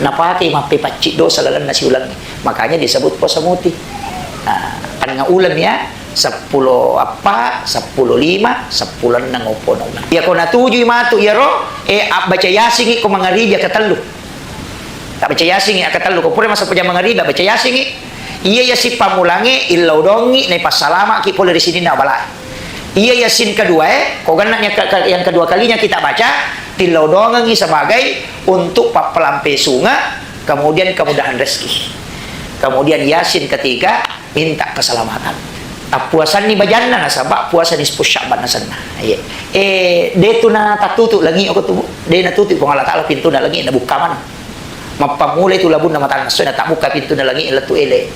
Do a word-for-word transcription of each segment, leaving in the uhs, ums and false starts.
Napake mappepacci dosa lalenna siulengnge. Makanya disebut puasa muti. Nah, tengnga uleng ya, seppulo eppa, seppulo lima, seppulo enneng oppona uleng. Iyako natujui matu iyaro, eh, abbaca Yasingngi ko mangaribi akkatellu. Tabbaca Yasingngi akkatellu, ko pura massempajang mangaribi, abbaca Yasingngi. Iya Yasin pammulangnge, illau dongngi, naipassalamaki pole ri sininna abalae. Iya Yasin kedua e, ko genna yang ke-, ke-, yang kedua kalinya kita baca, tillau dongengngi sebagai untuk pappelampe sunge, kemudian kemudahan rezeki. Kemudian Yasin ketiga, minta keselamatan. Appuasanni bajanna nasaba puasa nisfu Sya'ban asenna. Iya. Eh, de tu na tatutu langi ko tu, Bu. De natutu Puang Allah Taala pintuna langi, nabukka maneng. Mappammula itu labunna matanna, so na tabukka pintuna langi lettu ele.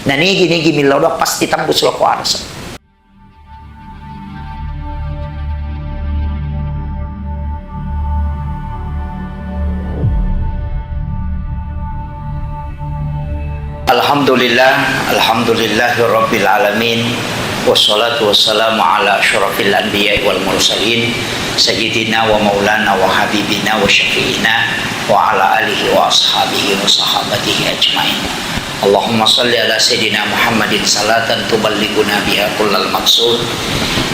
Na nigi-nigi millau doa pasti tembus loko arasa. Alhamdulillah, alhamdulillahi rabbil alamin. Wassalatu wassalamu ala asyrafil anbiya'i wal mursalin, sayyidina wa maulana wa habibina wa syafi'ina wa ala alihi wa ashabihi wa sahabatihi ajmain. Allahumma salli ala sayyidina Muhammadin salatan tuballighuna biha kullal maqsud.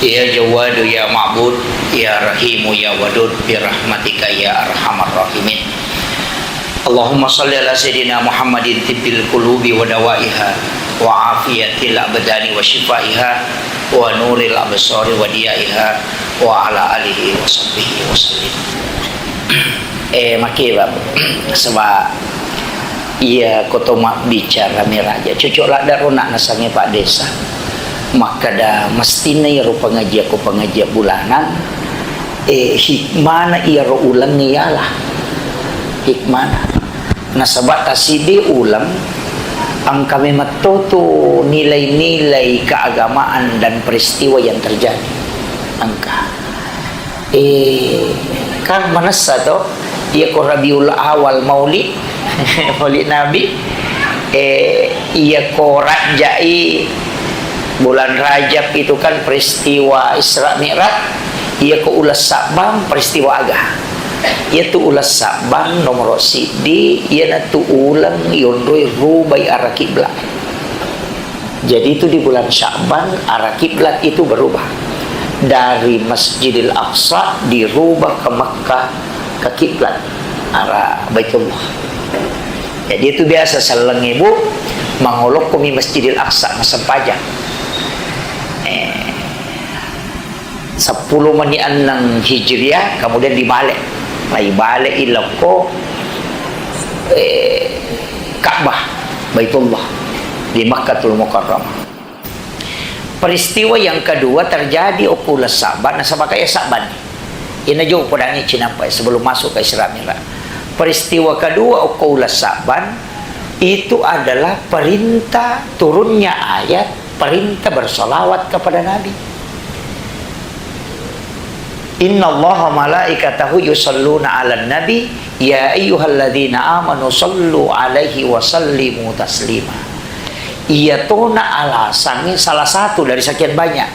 Ya Jawwadu ya Ma'bud, ya Rahimu ya Wadud, bi rahmatika ya arhamar rahimin. Allahumma salli ala sayyidina Muhammadin tibbil qulubi wa dawaiha, wa afiyatil abdani wa syifaiha, wa nuril absari wa diyaiha, wa ala alihi wa sahbihi wa sallim. Eh, makkeda, saba iya ko to mabbicara miraja, cocok ladde ro na nasengnge Pak Desa. Makkeda mestinna iyaro pengajian ko pengajian bulanan, eh, hikmana iyaro uleng iyala. Hikmana. Nasaba tasiddi uleng, engka memetto tu nilai-nilai keagamaan dan peristiwa yang terjadi. Engka. Eh, kan manessa to, iya ko Rabiul Awal Maulid, Maulid Nabi, eh, iya ko Rajai, bulan Rajab itu kan peristiwa Isra Mi'raj, iya ko uleng Sabbang peristiwa aga. Iya tu uleng Sabbang nomor siddi, iya na tu uleng yonroi rubai arah kiblat. Jadi itu di bulan Sya'ban, arah kiblat itu berubah. Dari Masjidil Aqsa dirubah ke Mekah, ke kiblat, arah Baitullah. Jadi itu biasa selleng ibu mangolokkomi Masjidil Aqsa masempajang. Eh, seppulo meni enneng Hijriah, kemudian dibalik. Nah, ibalik ilokko, eh, Ka'bah, Baitullah, di Makkatul Mukarramah. Peristiwa yang kedua terjadi okko uleng Saban, nasaba kaya Saban. Ina jo podangi cinampai sebelum masuk ke Isra Mi'raj. Peristiwa kedua okko uleng Saban itu adalah perintah turunnya ayat perintah bersolawat kepada Nabi. Innallaha malaikatahu yusalluna 'alan nabi, ya ayyuhalladzina amanu sallu 'alaihi wa sallimu taslima. Iya tona alasannya salah satu dari sekian banyak.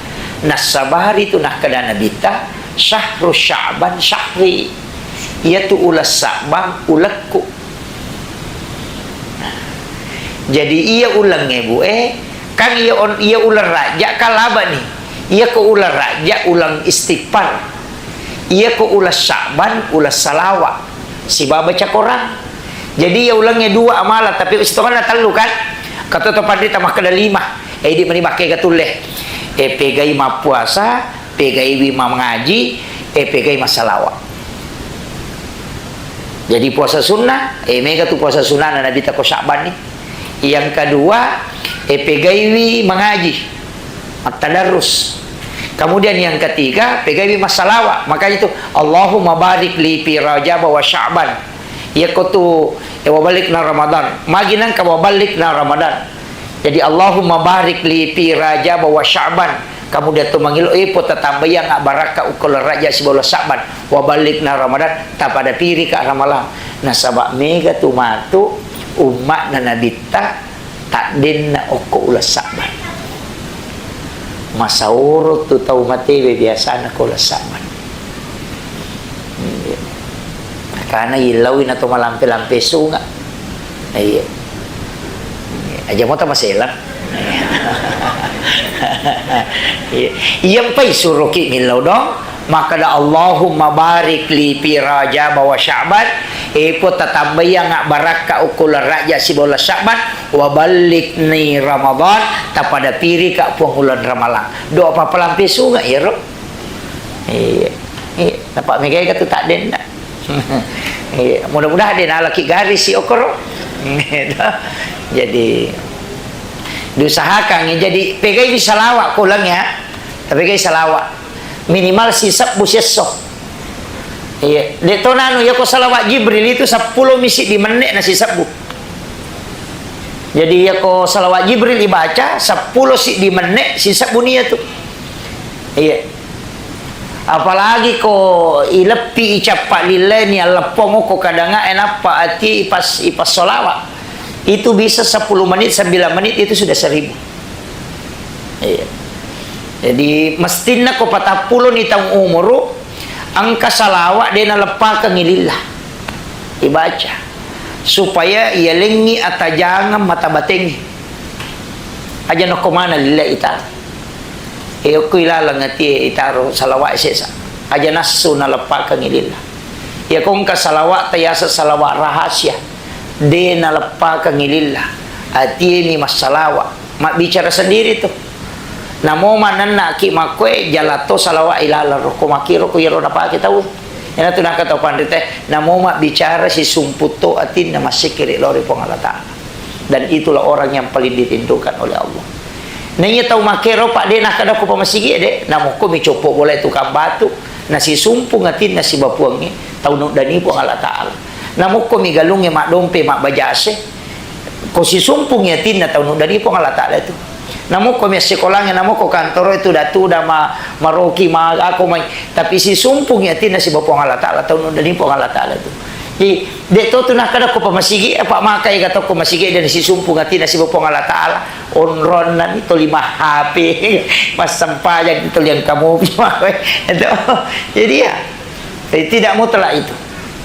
Nassabari tu nakkeda Nabitta, "Syahru Sya'ban syahri." Iya tu uleng Sa'ban ulekku. Jadi iya uleng e, Bu, eh, kan iya on-, iya uleng Rajab kan laba ni. Iya ko uleng Rajab uleng istighfar. Iya ko uleng Sa'ban uleng salawa. Sibawa baca Quran. Jadi iya ulengnge dua amalan, tapi sitongenna tellu kan. Katoto panrita makkeda lima. Eh, di meni makkega tulle. Eh, pegai mappuasa, pegaiwi mangaji, eh, pegai massalawa. Jadi puasa sunnah, eh, mega tu puasa sunnah na Nabitta ko Sya'ban ni. Yang kedua, eh, pegaiwi mangaji, mattadarrus. Kemudian yang ketiga, pegaiwi massalawa. Makanya tu, Allahumma barik li fi Rajab wa Sya'ban. Iya ko tu, eh, wa balikna Ramadan. Magi nengka wa balikna Ramadan. Jadi, Allahumma barik li fi Rajab wa Sya'ban. Kemudian tu mangilo, eh, po tatambayang barakka ukko uleng Rajab sibawa uleng Sya'ban. Wa balikna Ramadan, tapada piri ka Ramalang. Nasaba mega tu matu umma'na Nabitta taddenna okko uleng Sya'ban. Masaoro tu tau matewe biasana ko uleng Sya'ban. Karena illaui na to malampe-lampe sunga. Iya. Aja mo tamaselang. Iya. Iya, mpai suroki millau dong. Makkeda, "Allahumma barik li fi Rajab wa Sya'ban." Eh, Puang, tatambaiangnga barakka okko uleng Rajab sibawa uleng Sya'ban, wa ballighni Ramadan, tapada pirika Puang uleng Ramalang. Doa pappalampe sunge iyaro. Iya. Iya, napa megai ka tu taddenna. Iya, mudah-mudahan de nalaki garisi okoro. Gitu. Jadi diusahakan, jadi pegai salawat ko uleng ya. Tapi pegai salawat. Minimal sisebbu siesso. Iya, de to nanu ya ko salawat Jibril itu seppulo mi siddi menne na sisebbu. Jadi ya ko salawat Jibril ibaca seppulo siddi menne sisebbu nia tu. Iya. Apalagi ko ileppi icappa lilleni alleppong ko kadanga enappa ati ipas, ipas salawat. Itu bisa sepuluh menit, sembilan menit itu sudah seribu. Iya. Jadi, mestinna ko patappulo ni taung umuru, engka salawat de naleppakengngi lillah. Ibaca. Supaya iyalengngi atajangeng mata batengnge. Aja nokko mana lillah ita. E, okko ilaleng atie itaro salawat sesa. Aja nassu naleppakengngi lillah. Iya ko engka salawat tayaseng salawat rahasia. De naleppakengngi lillah. Atie mi massalawa. Mabbicara sendiri tu. Namo manennaki makkoe jalato salawat ilaleng rokko makiro ko iyaro napake tau. Ena tu naka tau panrite, namo mabbicara sisumpu to atinna massikiri lao ri Puang Allah Ta'ala. Dan itulah orang yang paling dirindukan oleh Allah. Na iya tau makkero, Pak, de nakkeda ko pamasigi de, namokko mi coppo bola tukang batu, nasisumpung atinna sibawa Puangnge, tau nuddani Puang Allah Ta'ala. Namokko mi galungnge maddompe mabbajase, ko sisumpung atinna tau nuddani Puang Allah Ta'ala itu. Namokko mi assikolangnge, namokko kantoro itu datu da ma-, maroki ma ako mai, tapi sisumpung atinna sibawa Puang Allah Ta'ala, tau nuddani Puang Allah Ta'ala itu. Jadi, de to tu nakkeda ko pamasigi, apa makai ga to ko masigi de sisumpung atinna sibawa Puang Allah Ta'ala. Onronna mi toli ma H P, massempajang toli engka mopi. Itu. Jadi ya, eh, tidak mutlak itu.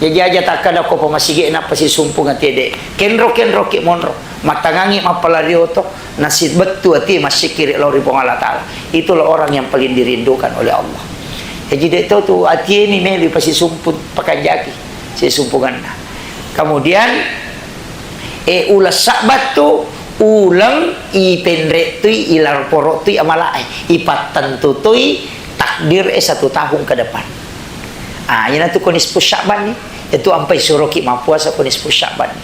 Jadi aja takkeda ko pamasigi nappa sisumpung atie de. Kenro-kenro ki monro. Mattangangi mappalari oto, nasibettu atie massikiri lao ri Puang Allah Ta'ala. Itulah orang yang paling dirindukan oleh Allah. Jadi de to tu atie mi melu pasisumpung pakanjaki sisumpunganna. Kemudian, eh, uleng Sa'ban tu uleng ipenre'tui, ilarporo'tui amala'e, ipattentutui takdir e satu tahun ke depan. Ah, iyanatu ko nisfu Sya'ban ni, itu ampai suroki mappuasa ko nisfu Sya'ban ni.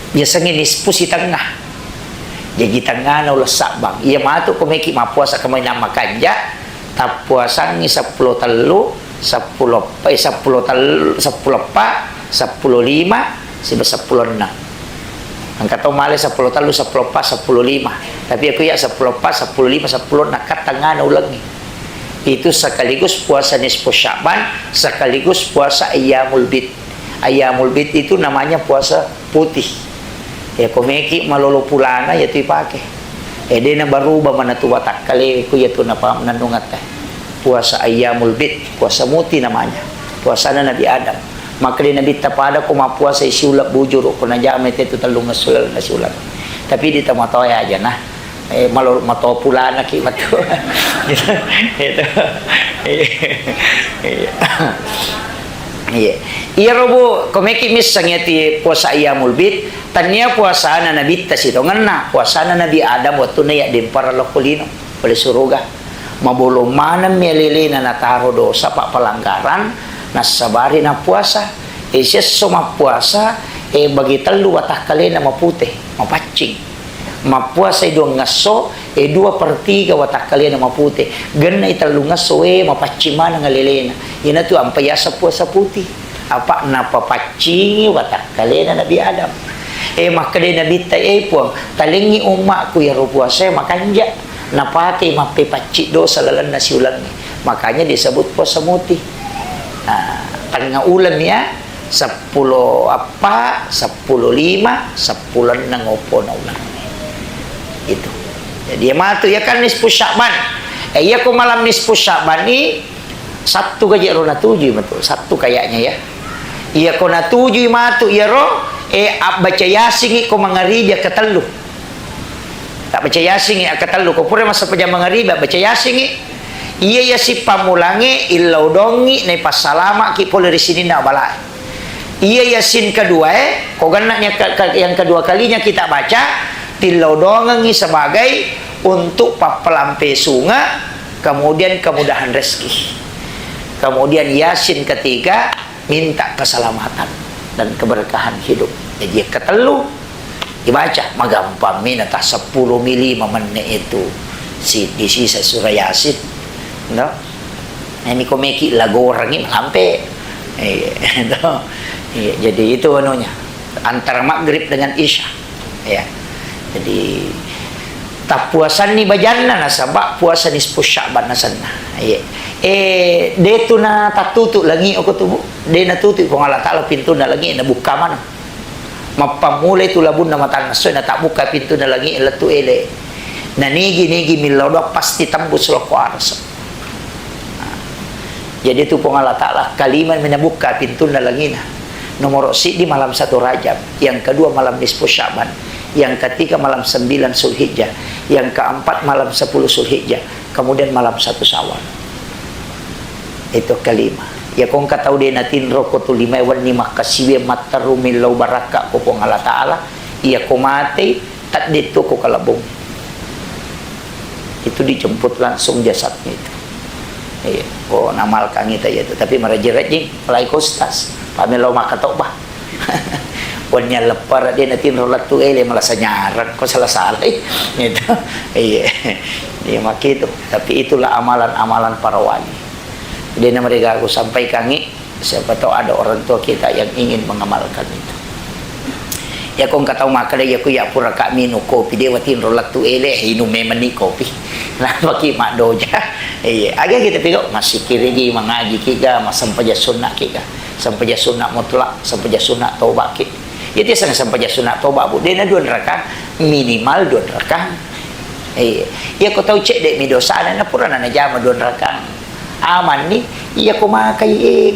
Biasanya nisfu sitengah. Jaji tengngana uleng Sa'ban. Iya matu ko meki mappuasa kemainang makanja, tappuasangngi seppulo tellu, seppulo eppa, eh, seppulo tellu, seppulo eppa, seppulo lima, siba seppulo enneng. Engka tau male seppulo tellu, seppulo eppa, seppulo lima. Tapi aku ya seppulo eppa, seppulo lima, seppulo enneng, kan tengngana ulengngi. Itu sekaligus puasa nisfu Sya'ban, sekaligus puasa ayyamul bid. Ayyamul bid itu namanya puasa putih. Ya, ko meki malolo pulana, ya tu ipake. Eh, de na baruba manatu watakkale ku ya tu napa nannungetta. Puasa ayyamul bid, puasa muti namanya. Puasana Nabi Adam. Maka de Nabitta pada ko mappuasa siuleng bujuru, ko najama te tu tellungesso lalenna siuleng. Tapi di tamatoa aja nah. Eh, malo-, mato pulana ki matu. Gitu. Gitu. Iya. Iya. Iya. Iyaro, Bu, ko meki misseng ya ti puasa ayyamul bid, tania puasana Nabitta sitongenna, puasana Nabi Adam wettunna ya dempara lokko lino, pole suruga. Mabolong maneng mi alelena nataro dosa pa pelanggaran, nassabari nappuasa. E, siesso mappuasa, e, bagi tellu watakkalena mapute, mapaccing. Mappuasai duangngesso, e, dua per tiga watakkalena mapute. Gennai tellungesso, e, mapaccing maneng alelena. Iyanatu ampa yaseng puasa putih. Apa napapaccingi watakkalena Nabi Adam. E, makkedai Nabitta, e, Puang, talengngi ummakku iyaro puasae makanja. Napake mappepacci dosa lalenna siulengnge. Makanya disebut puasa mutih. Nah, tengnga uleng ya, seppulo eppa, seppulo lima, seppulo enneng oppona uleng. Itu. Jadi, ya matu, ya kan nisfu Sya'ban. Eh, iya ko malam nisfu Sya'ban ni, Sabtu gaji ro natujui matu, Sabtu kayaknya ya. Iya ko natujui matu iyaro, Eh, abbaca Yasingngi ko mangaribi akkatellu. Tabbaca Yasingngi akkatellu, ko pura massempajang mangaribi, abbaca Yasingngi. Iya Yasin pammulangnge, illaudongngi, naipassalama'ki pole ri sininna balae. Iya Yasin keduae, ko genna'nya ke-, ke-, yang kedua kalinya kita baca, tillaudongengngi sebagai untuk pappelampe sunge, kemudian kemudahan rezeki. Kemudian Yasin ketiga, minta keselamatan dan keberkahan hidup. Jadi, yang ketellu dibaca, magampang mi nata seppulo mi lima menit itu si, disisa surah Yasin. No? Ini ko meki lagorangi melampe. Iya, no? Iya, jadi itu anunya. Antara maghrib dengan isya. Ya. Jadi, tappuasanni bajanna nasaba puasa nisfu Sya'ban nasenna. Iya. Eh, de tu na tattutu langi oko tu, Bu. De natutu Puang Allah Taala pintunna langi, nabukka maneng. Mappammula itu labunna matanna soe, natabbuka pintunna langi lettu ele. Na nigi-nigi millau doang pasti tembus lokko arasa. Nah, jadi tu Puang Allah Taala kalima menabukka pintunna langina. Nomoro siddi malam satu Rajab, yang kedua malam nisfu Sya'ban, yang ketiga malam sembilan Zulhijjah, yang keempat malam sepuluh Zulhijjah, kemudian malam satu Syawal. Itu kelima. Ya kongka tau de natinro ko tu lima wenni makkasiwi matteru millau barakka ko Puang Allah Taala, iya ko matei, tadde tu ko kalebong. Itu dijemput langsung jasadnya itu. Iya, oh, namalkangi ta iya tu. Tapi maraji-raji, apalagi ko ustaz. Pamelo maka tokbah. Wenni alleppara de natinro lettu ele, malasa nyarang ko sala-salai. Gitu. Iya. Iya, makitu. Tapi itulah amalan-amalan para wali. De na mereka aku sampaikangi. Siapa tahu ada orang tua kita yang ingin mengamalkan itu. Ya, ko engka tau makkeda, ya, ku ya pura ka minung kopi, de watinro lettu ele, inung memenni kopi. Napaki maddoja. Iya, aga kita pigau, massikirigi, mangaji kiga, massempajang sunna kiga. Sempajang sunna mutlak, sempajang sunna toba ki. Ya, tiasa sempajang sunna toba, Bu. De na dua rakang, minimal dua rakang. Iya. Ya, ko tau cedde mi dosana, na pura na najama dua rakang. Amanni, iya ko makai, eh.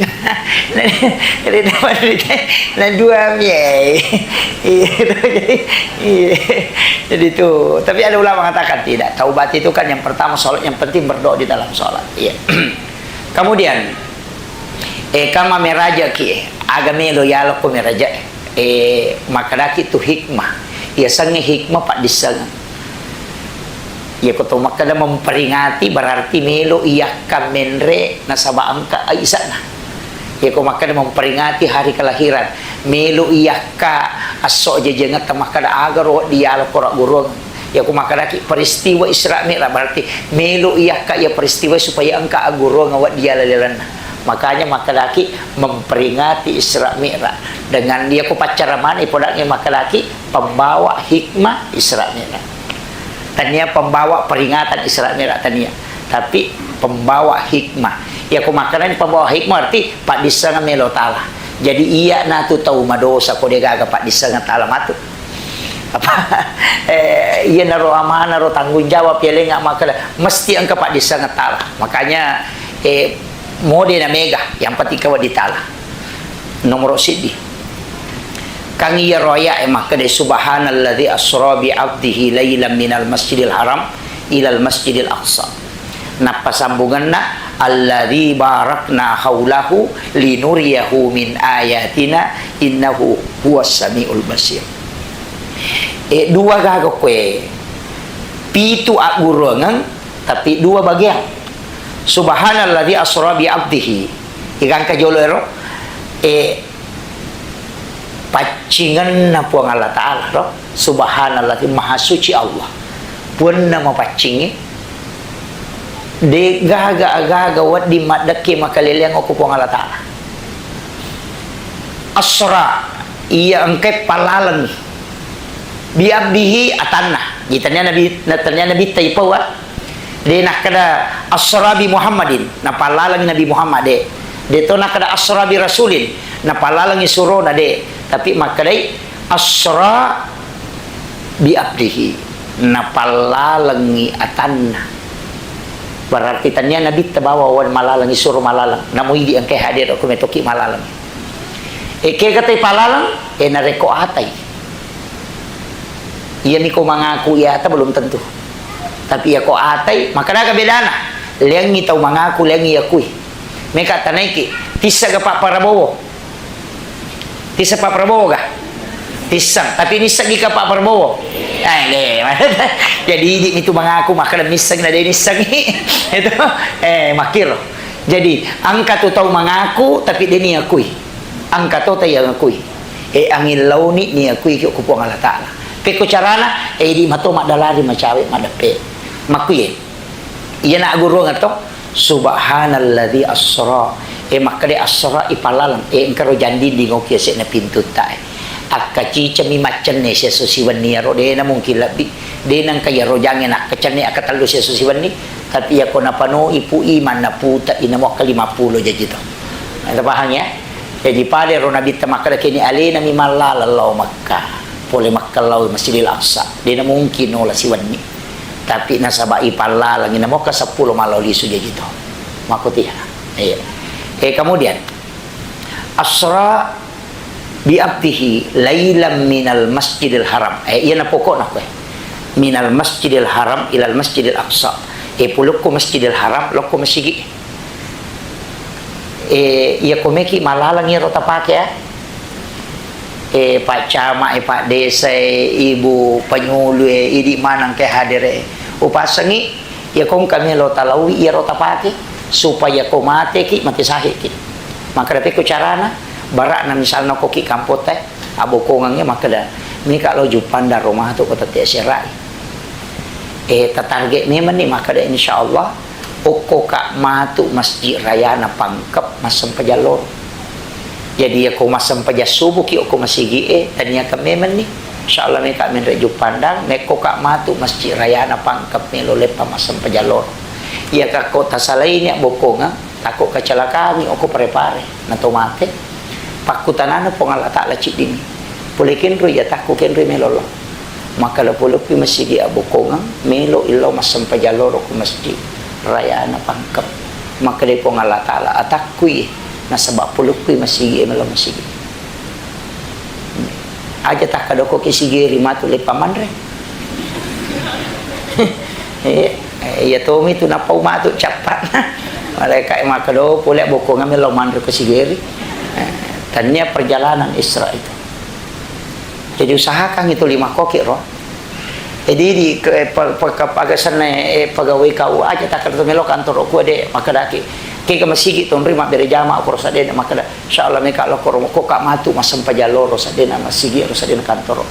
Na dua mi, eh. Iya, jadi, iya. Jadi itu, tapi ada ulama mengatakan tidak. Taubat itu kan yang pertama sholat, yang penting berdoa di dalam sholat. Iya. Kemudian, eh, kama meraja ki, aga melo yalo ko meraja, eh, makadaki tu hikmah. Iya sange hikmah paddissengeng. Iyako to makkeda memperingati berarti melo iyakka menre nasaba engka aisana. Iyako makkeda memperingati hari kelahiran, melo iyakka esso ajajangetta makkeda aga ro wedding yalo ko ragguruang. Iyako makkedaki peristiwa Isra Mi'raj berarti melo iyakka iya peristiwa supaya engka agguruang wedding yala lalenna. Makanya makkedaki memperingati Isra Mi'raj. Dengan iyako paccara mani podangngi makkedaki pembawa hikmah Isra Mi'raj. Tania pembawa peringatan Isra Mi'raj, tania. Tapi pembawa hikmah. Iyako makkedani pembawa hikmah berarti paddissengeng melo tala. Jadi iya natu tau madosa ko degaga paddissengeng tala matu. Apa? Eh, iyanaro amanah ro tanggung jawab iya lenga makkeda mesti engka paddissengeng tala. Makanya, eh, mode na mega, yang penting ka wedding tala. Nomoro siddi. Kang iyaro aya'e makkeda, "Subhanalladzi asra bi 'abdihi lailan minal masjidil haram ilal masjidil aqsa." Nappasambungenna, "Alladzi barakna haulahu linuriyahu min ayatina innahu huwas samiul basir." E, dua gaga koe. Pitu agguruangeng, tapi dua bagian. Subhanalladzi asra bi 'abdihi. Igangka jolo ero, e, paccingenna Puang Allah Ta'ala, ro. Subhanallah, maha suci Allah. Puanna mapaccingi, de gaga agaga wedding maddekke makaleleang okko Puang Allah Ta'ala. Asra, iya engkai pallalengi. Bi abdihi atanna. Jadi tania Nabi, na tania Nabi taipawa. De nakkeda asra bi Muhammadin, napallalengi Nabi Muhammad, de. De to nakkeda asra bi rasulin, napallalengi surona, de. Tapi makkedai asra bi abdihi, napallalengi atanna. Berarti tania Nabi tabawa wan malalengi suro malaleng. Namu idi engkai hadir, aku metoki malalengi. E, kega tai palaleng? E, narekko atai. Iyami ko mangaku iyata belum tentu. Tapi iya ko atai, maka daga bedana. Leangi tau mangaku, leangi yakui. Meka tanaiki, tissa ga Pak Prabowo? Tissa Pak Prabowo ga? Tissang. Tapi nisseng ga Pak Prabowo? Eh, deh. Jadi idi mitu mangaku, maka misseng na de nissengi. Itu, eh, makiro. Jadi, engka tu tau mangaku, tapi de niakui. Engka to tau yangakui. E, angin launi niakui ki ko Puang Allah Ta'ala. Pekko carana, e, idi mato maddalari macawe maddeppe. Makuye. Iyana agguruang to, subhanalladzi asra. E, makkeda asra ipalaleng. E, engkaro janding dingoki ase'na pintutta, e. Akkacicami maccenne siesso siwenni aro, dena mungkin lebbi. Dena engka iyaro jange nakkacenne akkatellu siesso siwenni. Tapi iyako napanoi pui manna puta inamo akka lima pulo jaji to. Ada paham ya? Jaji pada ro Nabitta makkeda kini alena mi mallala lao Makkah. Pole Makkah lao Masjidil Aqsa. Dena mungkin nola siwenni. Tapi nasaba ipallaleng inamo akka seppulo malao lisu jaji to. Makotiha. Iya. Eh, kemudian asra bi abdihi lailam minal masjidil haram. Eh, iyana pokokna koe. Minal masjidil haram ilal masjidil aqsa. Eh, pulukku masjidil haram, lokko masigi. Eh, iya komeki malaleng iyaro tapake, ya. Eh, Pak Camat, eh, Pak Desa, eh, Ibu Penyuluh, eh, idi maneng ke hadere. Upasengi, iya kongka melo talaui iyaro tapake, supaya ko mateki, mate sahiki. Maka dapekko carana, barakna misalna koki kampotta, eh, abokongeng, eh, makkeda, mika lo Juppandang ro matu ko tette serai. Eh, tatarget memang ni, makkeda, insyaallah, okkoka matu Masjid Rayana Pangkep massempajang loro. Jadi, iyako massempajang subuki okko masigi e, taniakan memang ni. Insyaallah, meka menre Juppandang, mekkoka matu Masjid Rayana Pangkep melo leppa massempajang loro. Iyaka ko tasalaini abbokongeng, Takko kecelakaan okko Parepare, nato mate. Pakkutanana Puang Allah Ta'ala ciddimi. Pole kenroi atakku kenroi melo lo. Makkeda polokkui masigi abbokongeng, melo illau massempajang loro ko masjid. Rayana Pangkep. Makkedai Puang Allah Ta'ala, atakkui, nasaba polokkui masigi, melo masigi. Aja takkadoko ki sigeri matu leppa manre. Eh, eh, iya tomi tu napau matu cappa'na. Malaika e makkeda, "Oh, pole bokongeng melo manre ko sigeri." Eh, tania perjalanan Isra itu. Jadi usahakan itu lima koki ro. Jadi di ke, eh, pe-, pe-, ke-, pagasenna, eh, pegawai kau aja takkada melo kantoro ku de makkedaki. Kega masigi tonri mabbere jama ko rosa de makkeda. Insyaallah meka lokko ro, ko ka matu massempajang loro seddena masigi ro seddena kantoro.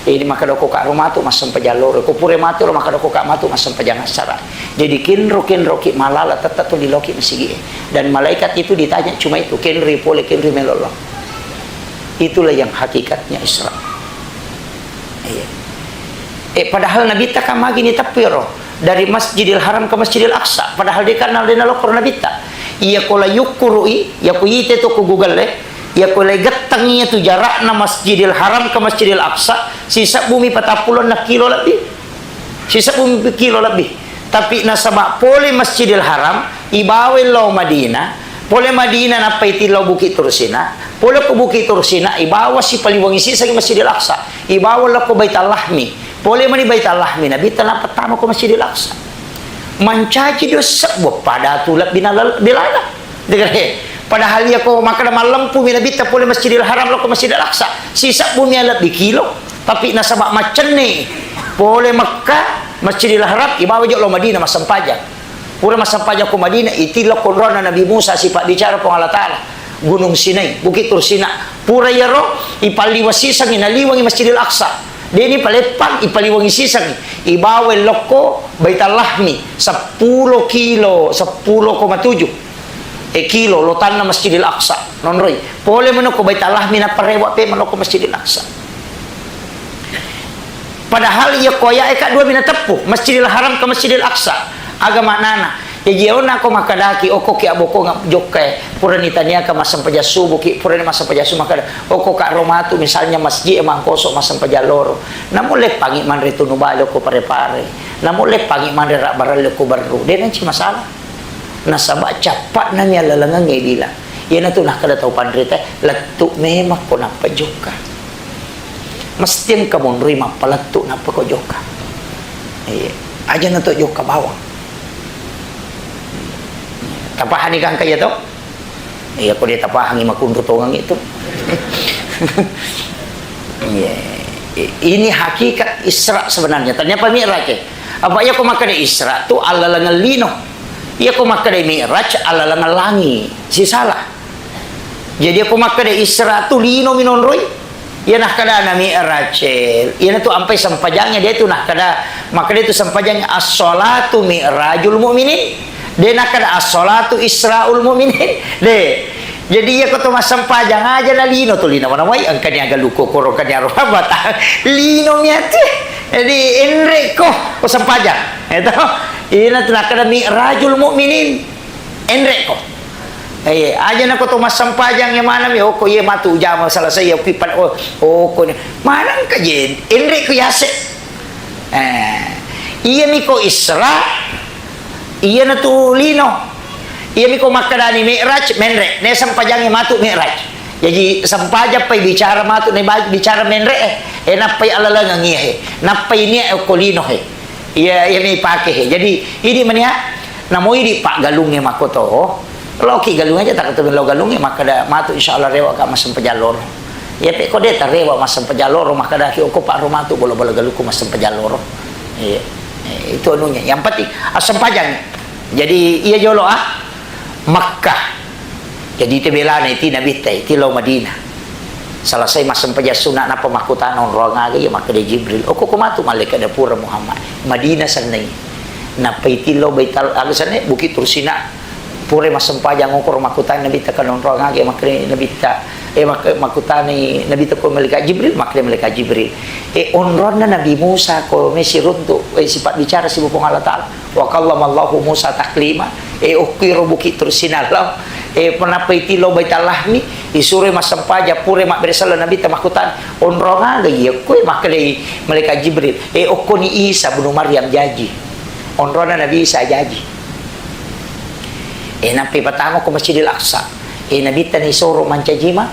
Jadi makkeda ko ka ro matu massempajang loro, ko pura matu ro makkeda ko ka matu massempajang assara. Jadi kenro-kenroki malala tetap tu liloki masigi e. Dan malaikat itu ditanya cuma itu, kenri pole, kenri melo lo. Itulah yang hakikatnya Isra. Iya. Eh, padahal Nabitta kan magi ni teppi ro dari Masjidil Haram ke Masjidil Aqsa. Padahal de kan de nalokko Nabitta. Iya ko la yukkurui, iya ko ite to ko Google e, iya ko la gettang iya tu jarakna Masjidil Haram ke Masjidil Aqsa, sisebbu mi patappulo enneng kilo lebbi. Sisebbu mi kilo lebbi. Tapi nasaba pole Masjidil Haram, ibawa lao Madinah, pole Madinah nappa itillau Bukit Tursina, pole ko Bukit Tursina, ibawa sipaliwangi siseng Masjidil Aqsa. Ibawa lokko Baitul Lahmi. Pole mani Baitul Lahmi, Nabitta nappa tama ko Masjidil Aqsa. Mancaji dio sebbu pada tu lebbi nalal-, bilana. Degere. Padahal iya ko makkeda mallempu mi Nabitta pole Masjidil Haram lokko Masjidil Aqsa. Sisebbu mi lebbi kilo. Tapi nasaba maccenne pole Mekka, Masjidil Haram, ibawa jo lo Madinah massempajang. Pura massempajang ko Madinah, itillau konrona Nabi Musa sipabbicara Puang Allah Ta'ala. Gunung Sinai, Bukit Tursina. Pura iyaro, ipalliwa sisengi, naliwangi Masjidil Aqsa. Deni paleppang, ipaliwangi sisengi. Ibawa lokko Baitul Lahmi, seppulo kilo, seppulo koma tujuh, eh, kilo, lotanna Masjidil Aqsa. Nonroi. Pole meno ko Baitul Lahmi, nappa rewa pe meno ko Masjidil Aqsa. Padahal iya ko aya'e ka dua mi nateppu, Masjidil Haram ke Masjidil Aqsa. Aga maknana? Jaji iyona ko makkedaki, okko ki abokongeng jokka e, purani taniaka massempajang subuh ki, purani massempajang subuh makkeda, okko ka ro matu misalnya masjid e mangkoso massempajang loro. Namo leppangi manre tunu bale ko Pare-Pare. Namo leppangi manre rabbaralle ko Berru. De nanci masalah. Nasaba cappa'na mi allalengengnge bilang. Iyanatu nakkeda tau panrita, lettu memang ko nappa jokka. Mesti engka monroi mappalettu nappa ko jokka. Iya. Aja na to jokka bawang. Tapahani gangka iya to? Iya, ko dia tapahangi makunru tongang itu. Iya. I-, ini hakikat Isra sebenarnya. Ternyata Mi'raj, eh. Apa iya ko makkeda Isra tu allalengeng lino. Iya ko makkeda Mi'raj allalengeng langi. Sisala. Jadi ko makkeda Isra tu lino minonroi. Iya nakkeda na Mi'raj, eh. Iya tu ampai sempajangnge dia tu nakkeda, makkeda tu sempajangnge as-salatu mi'rajul mu'minin. De nakkeda as-salatu isra'ul mu'minin. De. Jadi iya ko to massempajang aja na lino tu lino mana wai engka ni aga luko koro engka ni aro bata. Lino miati. Jadi enre ko ko sempajang. Itu. Ina tu nakkeda mi'rajul mu'minin. Enre ko. Eh, aja na ko to massempajang ya mana mi, oh, ko iya matu jama selesai ya pipan, oh, oh, ko ni. Mana engka je, enre ko yase. Eh, iya mi ko Isra, Iyanatu lino. Iyami ko makkedani mi'raj, menre. Ne sempajangnge matu mi'raj. Jaji sempajang pai bicara matu, ne ba-, bicara menre, eh. Eh, nappai alalengeng iya, he. Nappai nia okko lino, he. Iya, iyami pake, he. Jadi, idi mania, namo idi paggalungnge makkoto. Loki galung aja, tak ketemu lo galungnge, makkeda matu insya Allah rewa ka massempajang loro. Iya, pe ko de tarewa massempajang loro, makkedaki okko pak ro matu bola-bola galukku massempajang loro. Iya. Eh, itu anunya. Yang penting, assempajang. Jadi, iya jolo, ah, Makkah. Jadi, ite belana iti Nabitta, iti lao Madinah. Selesai massempajang sunna, nappa makkutana onroang aga iya, makkeda Jibril, "Okko ko matu malaikat da pura Muhammad. Madinah sennai." Nappa iti lao Baital, aga sennai, Bukit Tursina. Pura massempajang okoro makkutana Nabitta, kan onroang aga iya, makkeda Nabitta. Eh, mak-, makkutani Nabitta ko malaikat Jibril, makkeda malaikat Jibril. Eh, onroanna Nabi Musa ko mesi runtu, eh, sipabbicara sibawa Puang Allah Ta'ala. Wa kallamallahu Musa taklima. E, okkuiro Bukit Tursina lao. E, nappa iti lao Baitul Lahmi, isuroi massempajang, pura mabbere selleng Nabitta makkutana, "Onrong aga iya?" Kue makkedai malaikat Jibril, "E, okkoni Isa bunu Maryam jaji." Onronna Nabi Isa jaji. E, nappa ipatama ko Masjidil Aqsa. E, Nabitta nisoro mancaji ma.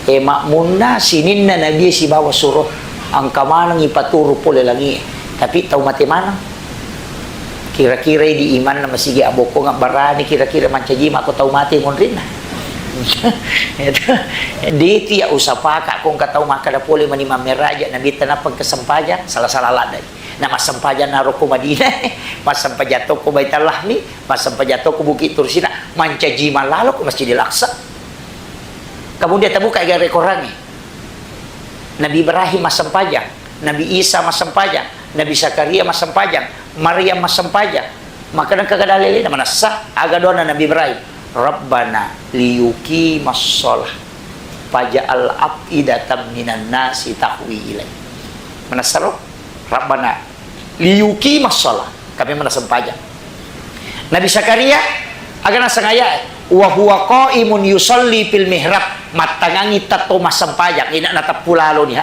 E, makmunna sininna Nabie sibawa suro, engka maneng ipaturu pole langie, tapi tau mate maneng. Kira-kira idi imanna masigi abbokkong abbarani kira-kira mancaji mako tau mate monrinna. Itu. Detu ya usapaka ko engka tau makkeda pole mani mammeraja Nabitta nappa engka sempajang, salah-salah laddai. Na massempajang naro ko Madinah, massempajang to ko Baitul Lahmi, massempajang to ko Bukit Tursina, mancaji mallalo ko Masjidil Aqsa. Kemudian tabuka gare korangnge. Nabi Ibrahim massempajang, Nabi Isa massempajang, Nabi Zakaria massempajang, Maryam massempajang. Maka engka ga dalilena manessa, aga doana Nabi Ibrahim, "Rabbana liyuqimas shalah faj'al af'idatan minan nasi tahwi ilaih." Manessa ro, "Rabbana liyuqimas shalah." Kami mana sempajang. Nabi Zakaria, aga naseng ayat, "Wa huwa qaimun yusalli fil mihrab." Mattangangi tetto massempajang, ina nateppu lalo niha.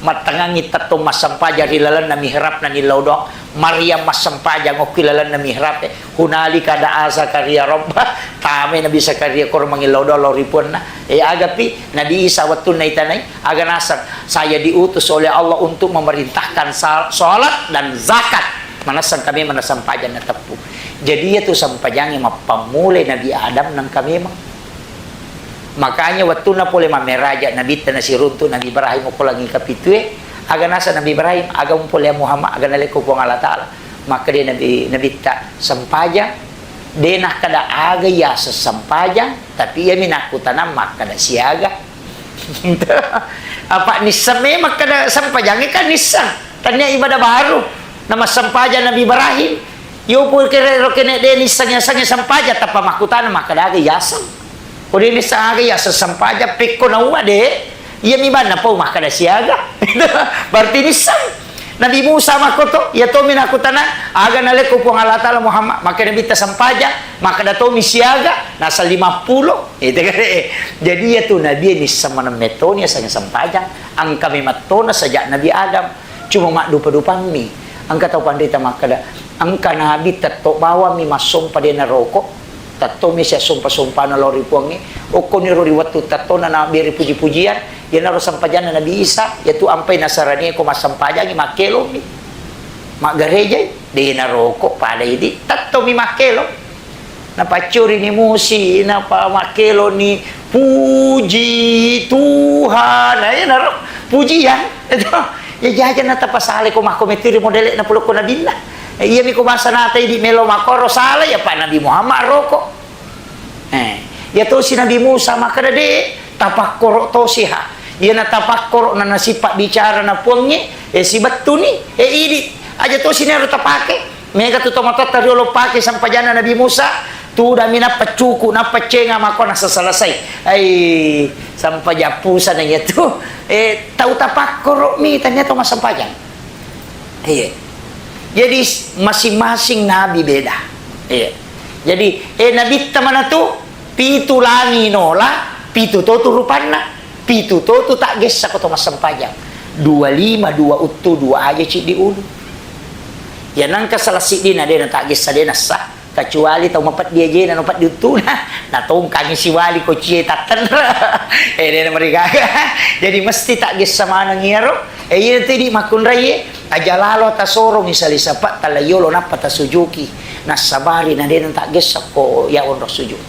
Mattangangi tetto massempajang ri lalenna mihrab na nillau doang. Maryam massempajang okki lalenna mihrab, eh. Hunalika da'a Zakaria rabba. Tame Nabi Zakaria koro mangillau doang lao ri puanna. Eh, agapi Nabi Isa wettunna itanai, aga naseng, "Saya diutus oleh Allah untuk memerintahkan sa-, salat dan zakat." Manessang kami mana sempajang nateppu. Jadi, iya tu sempajangnge mappammulai Nabi Adam nengka memang. Makanya, wettunna pole mammeraja Nabitta nasiruntu Nabi Ibrahim ko langi kapitue, aga naseng Nabi Ibrahim, aga mumpole Muhammad, aga nalekko Puang Allah Ta'ala. Makkeda Nabi, Nabitta, sempajang, de nakkeda aga iya sessempajang, tapi iyami nakkutanang makkeda siaga. Apa nisseng memang kada sempajangnge kan nisseng. Tania ibadah baru. Nama sempajang Nabi Ibrahim. Yo pun kira ro kene de nisseng yaseng sempajang, tappa makkutana makkeda aga yaseng. Ko de nisseng aga yaseng sempajang, pekko naua de. Iyami banna pau makkeda siaga. Berarti nisseng. Nabi Musa makkoto, iya tommi nakkutana, aga nalekko Puang Allah Ta'ala Muhammad, makkeda Nabitta sempajang, makkeda tommi siaga, naseng lima puluh. Itu kan, eh. Jadi, iya tu Nabi nisseng maneng metoni aseng sempajang, engka memang tona sejak Nabi Adam. Cuma maddupa-dupammi. Engka tau panrita makkeda, engka Nabi tetto bawammi massompa de naroko. Tattomi sia sompa-sompana lao ri Puangnge, okkoniro ri wettu tattona nabbere puji-pujian, iyanaro sempajanna Nabi Isa, iyatu ampai nasaranie ko massempajangngi makkelomi. Maggarejai, de naroko pada idi, tattomi makkelo. Napaccorini musi, napa makkeloni, "Puji Tuhan." Nah, iyanaro pujian. Itu. Ya jaja natapasale ko makko metti ri modele na pulokko nabinna. Eh, iyami ko bangsa nata idi melo makkoro sala, ya Pak Nabi Muhammad roko. Eh, iya tosi Nabi Musa makkeda, "De, tapakkoro tosi ha." Iyana tapakkoro na nasipa bicara na Puangnge, eh, sibettuni, eh, idi. Aja tosi nero tapake. Mega tu tomatoatta riolo pake sampajanna Nabi Musa, tudami nappa cuku, nappa cenga mako nasa selesai. Ai, sampajang pusana iya tu. Eh, tau tapakkoro mi tania to massempajang. Iya. Jadi, s-, masing-masing nabi beda. Iya. Jadi, eh, nabitta manatu, pitu langi nola, pitu to tu rupanna, pitu to tu taggessa ko to massempajang. Dua lima, dua uttu, dua aja ciddi ulu. Ya nangka salah siddina de na taggessa de nassa. Kecuali tau mapeddi ajena, no peddi uttuna, natongkangi siwali kocie tattenre. Eh, de na marigaga. Jadi mesti taggessa maneng iyaro. Eh, iya tu idi makkunraie, aja lalo tasorongi sali sapa tala yolo nappa tasujuki. Nassabari na de na taggessa ko ya onro sujud.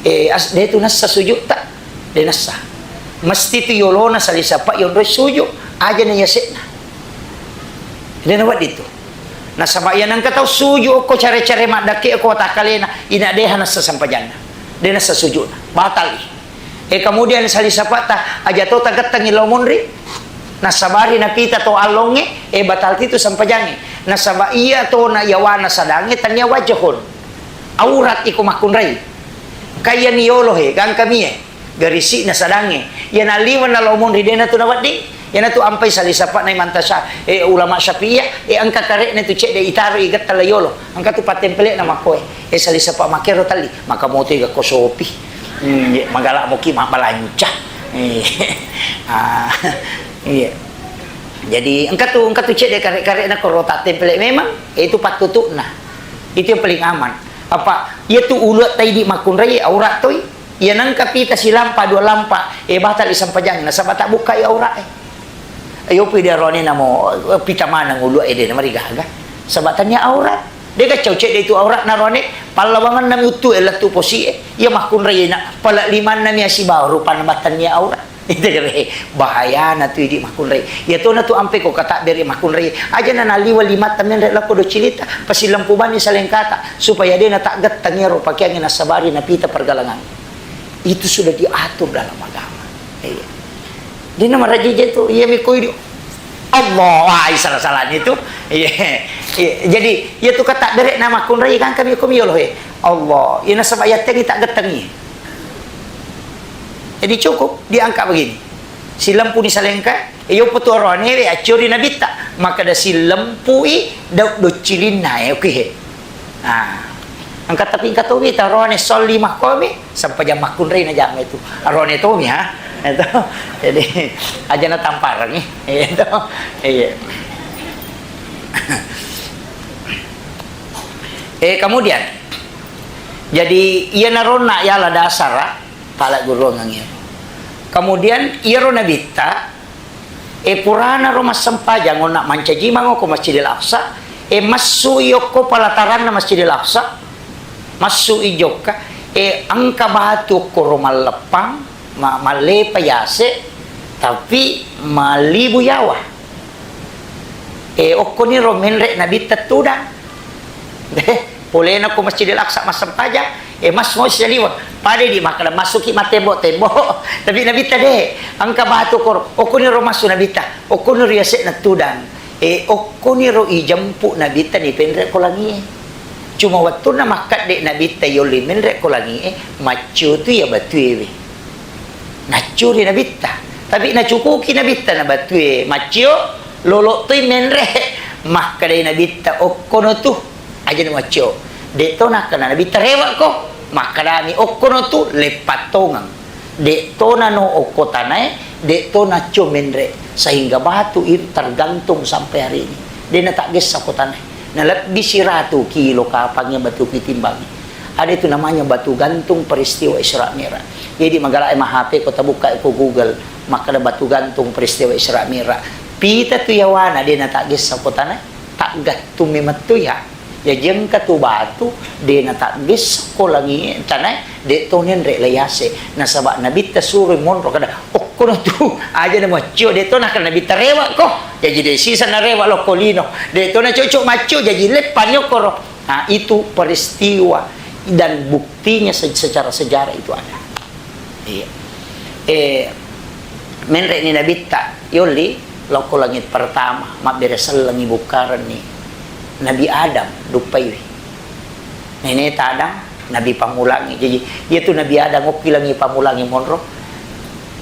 Eh, as-, de tu nassa sujud ta, de nassa. Mesti tu yolona sali sapa yonro sujud. Aja na yasekna. De na wedding tu. Nasaba iya nengka tau suju okko care-care maddakke okko watakkalena, ina deha nassa sampajanna. De nassa sujuna. Batali. E, kemudian sali sapata, aja to tagettengi lao monri. Nasabari napita to allongnge, e, batal titu sampajangnge. Nasaba iya to na yawana sadangnge tania wajahun. Aurat iko makkunrai. Kayani yolo he, gangkami e. Garisi'na sadangnge. Iya nalliwenna lao monri, dena tu nawedding. Iyana tu ampai sali sapa'na Imam Tasya-, eh, ulama Syafi'iyah, eh, engka kare'na tu cedde itaro i getta la yolo. Engka tu pattempele'na makkoe. Eh, sali sapa makkero talli. Maka moto i gakko sopi. Hmm, iya, magala moki mabbalanca. Eh, ah, iya. Jadi, engka tu, engka tu cedde kare-kare'na koro tattempele memang, eh, itu pattutu'na. Itu yang paling aman. Apa, iya tu ulu taidi makkunrai aurat toi. Iya nengka pita silampa, dua lampa, eh, batali sampajang, nasaba tabbukkai aura'e. Ayo pi diarone namo, eh, pita maneng ulu ede namarigaga. Saba tania aurat. Dega cau cedde itu aurat narone, pallawangan nami uttu e lettu posi e. Iya makkunrai na, pala limanna mi asibawa rupanna batania aurat. Itu kare, bahayana tu idi makkunrai. Iya tona tu ampe ko katabbere makkunrai. Aja na naliwa limatta menre lakko do cilita, pasilempu bani salengkata, supaya dena taggettang ero pakeangnge nasabari napita pergalangan. Itu sudah diatur dalam agama. Iya. Dena marajaja tu, iya mi koi di Allah, wah, salah-salah itu. Iya. Iya. Jadi, iya tu katabbere na makkunrai kan kami kumi yolo he. Allah, iya nasaba yatengi taggettengi. Jadi cukup diangkat begini. Silempuni salengka, iyo petu aroane we accuri nabitta. Makkeda silempui dau doccilinna e, oke he. Nah, engka tapi engka towi tarone solli makkomi, sampajang makkunrai na jama itu. Arone tomi ha. Itu. Jadi aja na tamparengi. Itu. Iya. Eh, kemudian, jadi iya naronna yala dasara, pala guruangang iya. Kemudian iyaro nabitta, e, purana ro massempajang onna mancaji mango ko Masjidil Aqsa, e, massu i okko palataranna Masjidil Aqsa, massu i jokka, e, engka batu okko ro malleppang, ma-, mallepa yase, tapi mallibu yawa. E, okkoniro menre nabitta tudang. Polena ko Masjidil Aqsa massempajang, e, mas mo saliweng. Pada di makkeda masuki mattembok-tembok. Tapi nabitta de, engka batu koro. Okkoniro massu nabitta. Okkoniro yase'na tudang. E, okkoniro ijempu nabitta ni penre ko langie. Cuma wettunna makkadde nabitta yolli menre ko langie, maccio tu ya batue we. Naccuri nabitta. Tapi nacukuki nabitta na batue maccio, lolo toi menre. Makkedai nabitta, "Okkono tu, aja na maccio." De to nakkeda nabitta, "Rewekko." Makkedami, "Okkono tu, leppattongeng." De to nano okko tanae, de to naccio menre. Sehingga batu itu tergantung sampai hari ini. De na taggessa ko tanae. Na lebbi siratu kilo kapangnge batu pitimbangi. Ada itu namanya batu gantung peristiwa Isra Mi'raj. Jadi magala e ma H P ko tabukka ko Google, makkada batu gantung peristiwa Isra Mi'raj. Pita tu yawana de nataggessa ko tana, taggattung memettu ya. Ya jengka tu batu de nataggessa ko langi tana, de to nenre layase. Nasaba Nabitta suro monro kada, okkono tu aja na maccio, de to nakana Nabitta rewa ko. Jaji de sisa narewa lokko lino. De to na cocok maccio, jaji leppani okkoro. Nah, itu peristiwa dan buktinya se-, secara sejarah itu ada. Iya. Eh, menre ni Nabitta, yolli, lokko langit pertama, mabbere sellengi bukkarenni Nabi Adam, duppaiwi. Neneta Adam, Nabi pammulangi. Jadi, iya tu Nabi Adam, okki langi pammulangi monro.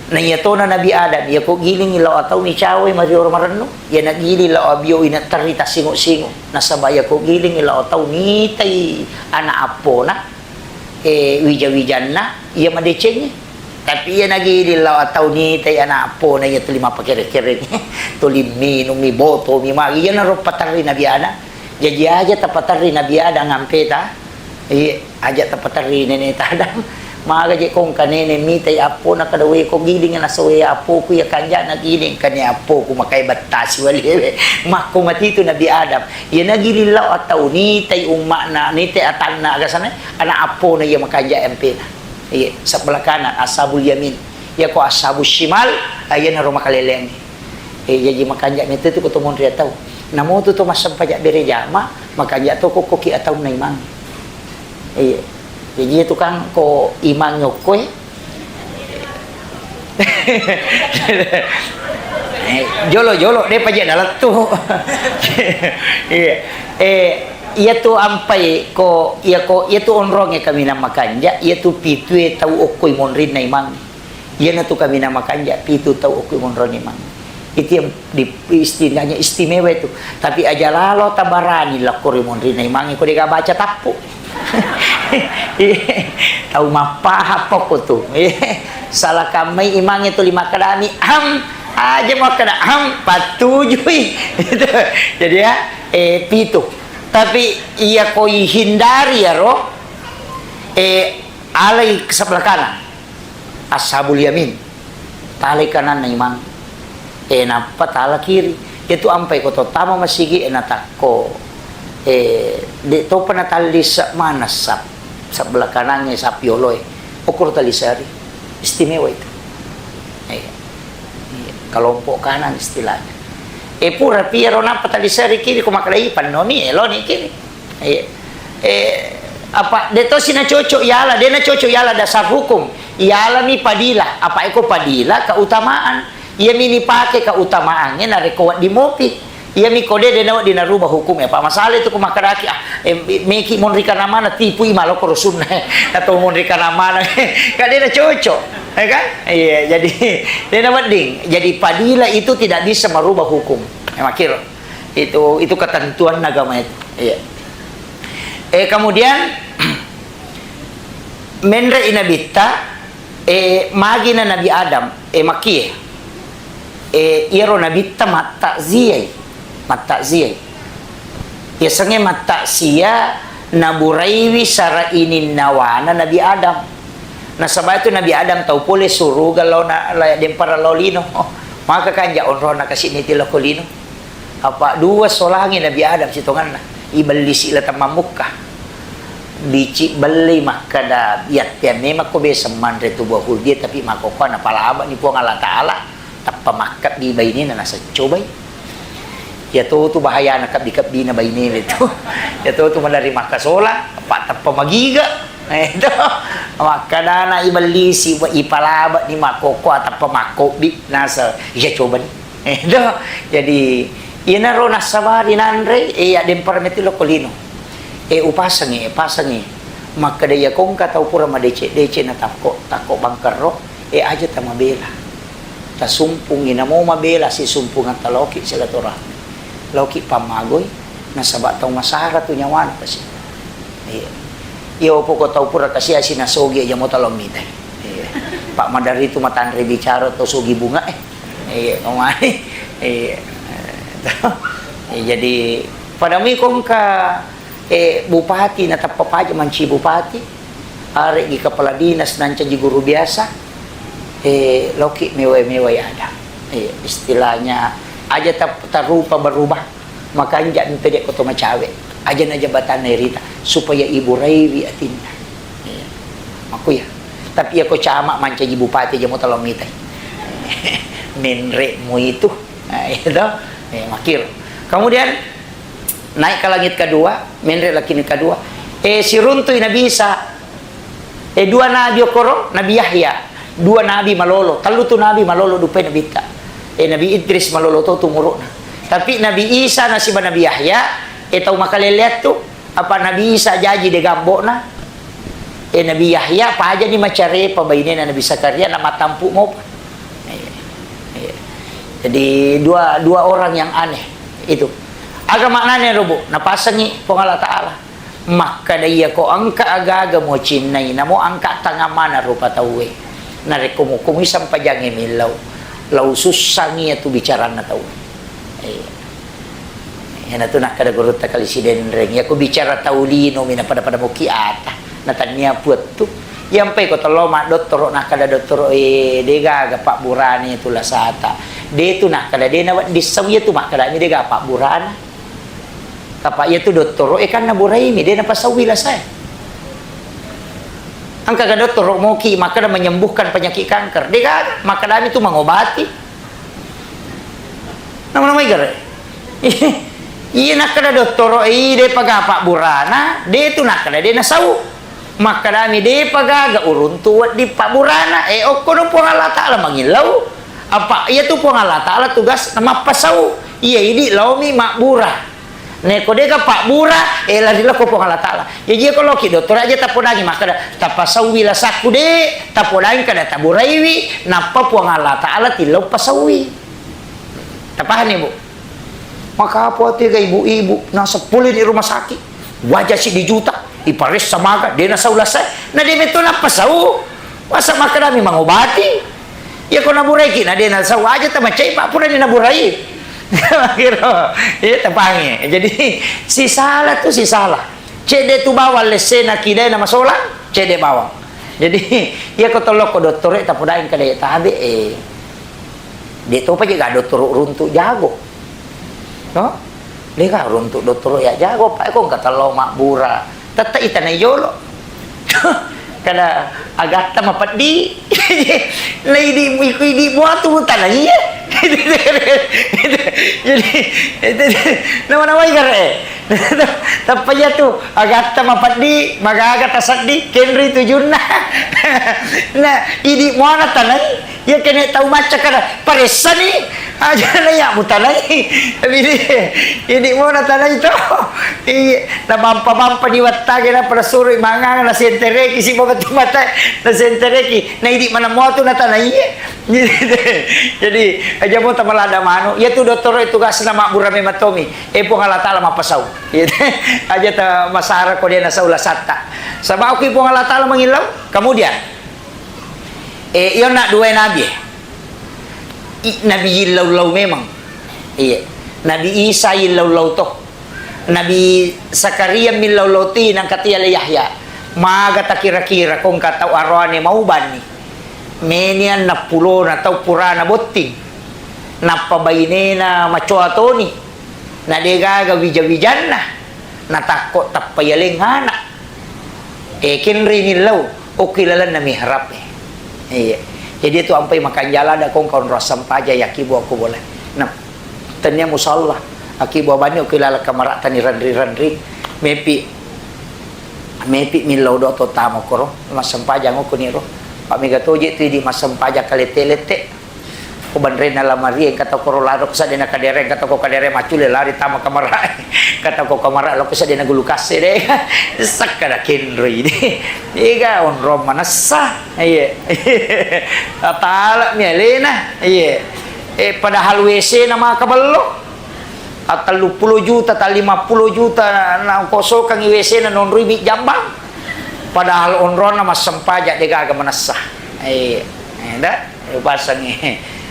Na iya tona Nabi Adam, iya ko gilingi lao atau ni cawai marioro marennu, iya na giling lao abioi na terri tassingo-singo. Nasaba iya ko gilingi lao atau nitai anak appona, eh, wija-wijanna, iya madecengngi. Tapi iya na giling lao atau nitai anak appona, iya tuli mappakere-kereng, tuli minumi, botomi magi, iya naro paterri Nabi Adam. Jaji aja tapaterri Nabi Adam ampeta. Iye, aja tapaterri nene tadang. Maga je kongka nene mitai appona kada we ko giling nasoe appoku iya kanjana giling kani appoku makai battasi walewe. Makko matitu Nabi Adam. Iya na giling lao atau nitai umma'na, nitai atanna agasana, anak appona iya makanja ampena. Iye, sebelah kanan, ashabul yamin. Iya ko ashabus shimal, iya naro makaleleangngi. Eh, jaji makanja metu tu ko to monri atau. Namo tu to massempajang bere jama, makanja to ko koki atau na imang. Iya. Jaji itu kan ko imang okko e. Eh, jolo-jolo de paja nalettu. Iya. Eh, iya tu ampai ko, iya ko, iya tu onronge kaminang makanja, iya tu pitue tau okko i monrinna imang. Iyanatu kaminang makanja, pitu tau okko monroni mang. Itu yang di, istilahnya istimewa itu. Tapi aja lalo tabarani lakko ri monrina imangnge ko dega baca tappu. Tau mappahang pokko tu. Salah kammai imangnge tuli makkedami, "Am." Aja makkeda, "Am," pattujui. Jadi ya, eh, pitu. Tapi iya koi hindari yaro, eh, alai sebelah kanan. Ashabul yamin. Talai kananna imang. Eh, nappa tala kiri. Itu ampai ko to tama masigi, eh, natakko. Eh, de topa natalli se-, mana sap-, sebelah kanannya sapioloe. Okoro tali seri. Istimewa itu. Iya. Iya. Kelompok kanan istilahnya. Eh, pura piaro nappa tali seri kiri ko makkedai pannoni, eh, loni kiri. Iya. Eh, apa, de tosi na cocok yala, de na cocok yala dasar hukum. Yalami padila, apa eko padila keutamaan. Iyami ni pake keutamaannya narekko wedding mopi. Iyami ko de, de na wedding narubah hukum, apa masalah itu ko makkedaki, ah, eh, meki monri kanamana tipui maloko rusunna, eh, atau monri kanamana, kan de na cocok, ya kan? Iya, jadi de na wedding. Jadi padila itu tidak bisa merubah hukum. Ya, makiro. Itu, itu ketentuan agama itu. Iya. Eh, kemudian, menre i Nabitta, eh, magina Nabi Adam, eh, makie. Eh, iyaro Nabitta mattakziai. Mattakziai. Yasengnge mattaksia naburaiwi sara ininnawana Nabi Adam. Nasaba itu Nabi Adam tau pole suruga lao na, la dempara lao lino. Maka kanja onrona kasi niti lao ko lino. Apa dua solangi Nabi Adam sitonganna. Ibellisi la temmamukka. Bicik bellei makkada, "Yattea memang ko biasa manre tu buah khuldia, tapi makkokkoe napalaba ni Puang Allah Ta'ala, tappa makkebbi bainena naseccobai." Iyatotu bahayana kebbi-kebbina bainena tu. Iyatotu manari makkasola, apa tappa magiga. Eh, itu. Makkadana ibellisi, ipalaba ni makkokkoe, tappa makkobbi, nasa, iya cobani. Eh, do. Jadi, iyanaro nassabari nanre, eh, addempara metti lokko lino. Eh, upasengi, eh, pasengi. Makkeda iya kongka tau pura madeceng-deceng na takko, takko bangkerro, eh, aja tamabela. Tasumpungi namo mabela sisumpungeng ta laoki silaturahmi. Laoki pammagoi, nasaba tau masara tu nyawana kasi. Iya. Iya, poko tau pura kasi-asi nasogi aja mo talo mitai. Iya. Pak madari tu matanre bicara to sogi bunga, eh. Iya, kemari. Iya. Eh, jadi, pada mi kongka, Eh, bupati natappa paja mancaji bupati, are'gi kepala dinas nancaji guru biasa, eh, loki mewai-mewai ada. Eh, istilahnya aja ta-, tarupa berubah, makanja mi pede ko to macawe. Aja na jabatanna irita, supaya iburaiwi atinna. Eh, makkuya. Tapi iya ko camat mancaji bupati aja mo talo mitai. Menre'mu itu. Nah, itu. Eh, makkiro. Kemudian, naik ke langit kedua, menre' langit kedua. Eh, siruntui Nabi Isa. Eh, dua nabi okkoro, Nabi Yahya. Dua nabi malolo, tellu tu nabi malolo dupai Nabitta. Eh, Nabi Idris malolo to tu umuru'na. Tapi Nabi Isa nasiba Nabi Yahya, eh, tau makaleleang tu, apa Nabi Isa jaji de' ga ambo'na. Eh, Nabi Yahya pajani macarepa bainena Nabi Zakaria na matampu mopa. Iya. Iya. Jadi dua, dua orang yang aneh itu. Aga maknanya ro, Bu? Napasengi Puang Allah Ta'ala. Makkada iya ko engka aga-aga mucinnai, namo angka tangang mana rupa tauwe. Narekko muko muiseng pajangnge millau, lau sussangi iyatu bicaranna tauwe. Iya. Iyanatu nakkada gurutta Kali Sidenreng, iyako bicara tau lino mi napada-pada muki ata, na tannia puattu. Iyampai ko tello maddottoro, nakkada dottoro, eh, degaga pabburane tu lasata. De tu nakkada de nawedding sau, iyatu makkadami dega pabburana. Apa iyatu dottoro e kan naburaimi, de napasaui lasae. Engkaga dottoro moki makkada menyembuhkan penyakit kanker? Degaga, makkadami tu mangobati. Nama-namai gare. Iya nakkada dottoro e, depa ga pabburana, de tu nakkada de nasau. Makkadami depa gaga uruntu wedding pabburana. Eh, okkono Puang Allah Ta'ala mangillau. Apa iyatu Puang Allah Ta'ala tugasna mappasau. Iya idi laomi mabbura. Neko dega pabbura, eh, lari lao ko Puang Allah Ta'ala. Jaji ko loki dottoro aja tapodangi makkada, tapasaui lasakku de, tapodangi kada taburaiwi, nappa Puang Allah Ta'ala tillau pasaui. Tapahani, Bu? Maka apa tega ibu-ibu, naseng pole ni rumah sakit, waja siddi juta, iparessa maga, de nasau lasae, na de metto nappasau. Masa makkadami mangobati? Iya ko naburaiki na de nasau aja tamacai, Pak, purani naburai. Kiro, iya tapangi. Jadi sisala tu sisala. Cedde tu bawang lessena kidai na masolang, cedde bawang. Jadi iya ko tolokko dottoro e tapodai engka de tabe e. De topa je ga dottoro runtu jago. No? Dega runtu dottoro ya jago, pa ko engka tello mabbura. Tette itanai jolo. Kada agatta mapeddi. Na idi, iko idi mua tu tanai, iya. Jadi, itu, nama-namai gare. Tappa iya tu, agatta mapeddi, magaga taseddi, kenri tujunna. Na, idi muana tanai, iya kene tau macca kada, paressani, aja na iya mutanai. Tapi ini, idi muana tanai to. Iya, na bampa-bampa di wattage na pada surui mangang, na sentereki si bawang tu mata, na sentereki, na idi mana mua tu na tanai. Jadi, aja mo tamalada manu. Iya tu dottoro e tugasna mabbura memang tomi. Eh, Puang Allah Ta'ala mappasau. Aja ta masara ko de nasau lasatta. Sabab aku Puang Allah Ta'ala mangillau. Kemudian, eh, iyo na dua nabi. I, nabi illau-lau memang. Iya. Nabi Isa illau-lau to. Nabi Zakaria millau-lau ti nangka tiala Yahya. Maga takira-kira ko engka tau aroane maubanni. Meni enneng pulona tau purana botting. Nappa bainena macoa toni. Na degaga wija-wijanna. Natakko tappa yaleng anak. Eh, kenri nillau. Okki lalenna mihrab e. Iya. Jadi itu ampai makanjala ada kongkong rasa mpaja yaki buah kubola. Nah. Tennia musalla, aki buah bani okko ilala kamara tani ranri-ranri, mepi, mepi millau do to tamo koro, massempajang okko niro. Pa mega toje tu idi massempajang kalete-lete. Ko banrena lamari engka to koro laro ko sadena kadere, engka to ko kadere macule lari tama kamara. Engka to ko kamara lo ko sadena gulu kase de. Sakka da kenroi de. Ega onrong manessa. Iya. Atala mi alena. Iya. Eh, padahal W C-na maka bello. Ah, telluppulo juta, ta lima pulo juta na, na kosokang W C-na nonroi bi jambang. Padahal onronna massempajang de gaga manessa. Eh, eh, da, eh, pasangi.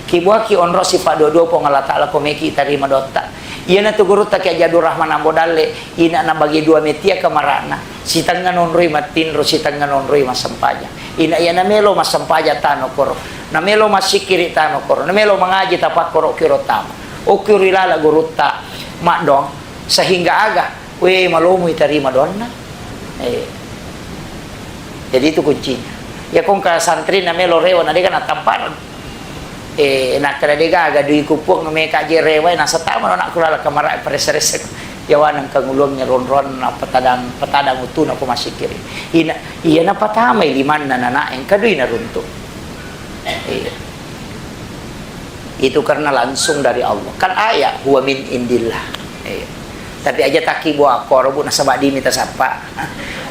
Ki buaki onro sipa dua-dua Puang Allah Ta'ala ko meki tarima dotta. Iyanatu gurutta Kiai Haji Abdul Rahman Ambo Dalle, ina nabagi dua metia kamara'na, sitengnga nonroi mattinro, sitengnga nonroi massempajang. Ina iya namelo massempajang tano koro, namelo massikkiri tano koro, namelo mangaji tapakkoro kiro tama. Okki ri lala gurutta maddoang, sehingga aga, we, malomo itarima doanna. Eh. Jadi itu kuncinya. Ya kongka santri namelo rewa na dega natampareng. Eh, nakkeda de gaga duiku Puang, meka je rewae, nasatama anakku lala kamarae paressa-ressa. Yawana engka nguluangngi ronroanna petadang, petadang utuna ko massikkiri. Ina, iya napatamai limanna nana engka dui naruntu. Iya. Itu karena langsung dari Allah. Kan ayat, "Huwa min indillah." Iya. Tapi aja takki buah koro, Bu, nasaba dimi tasappa.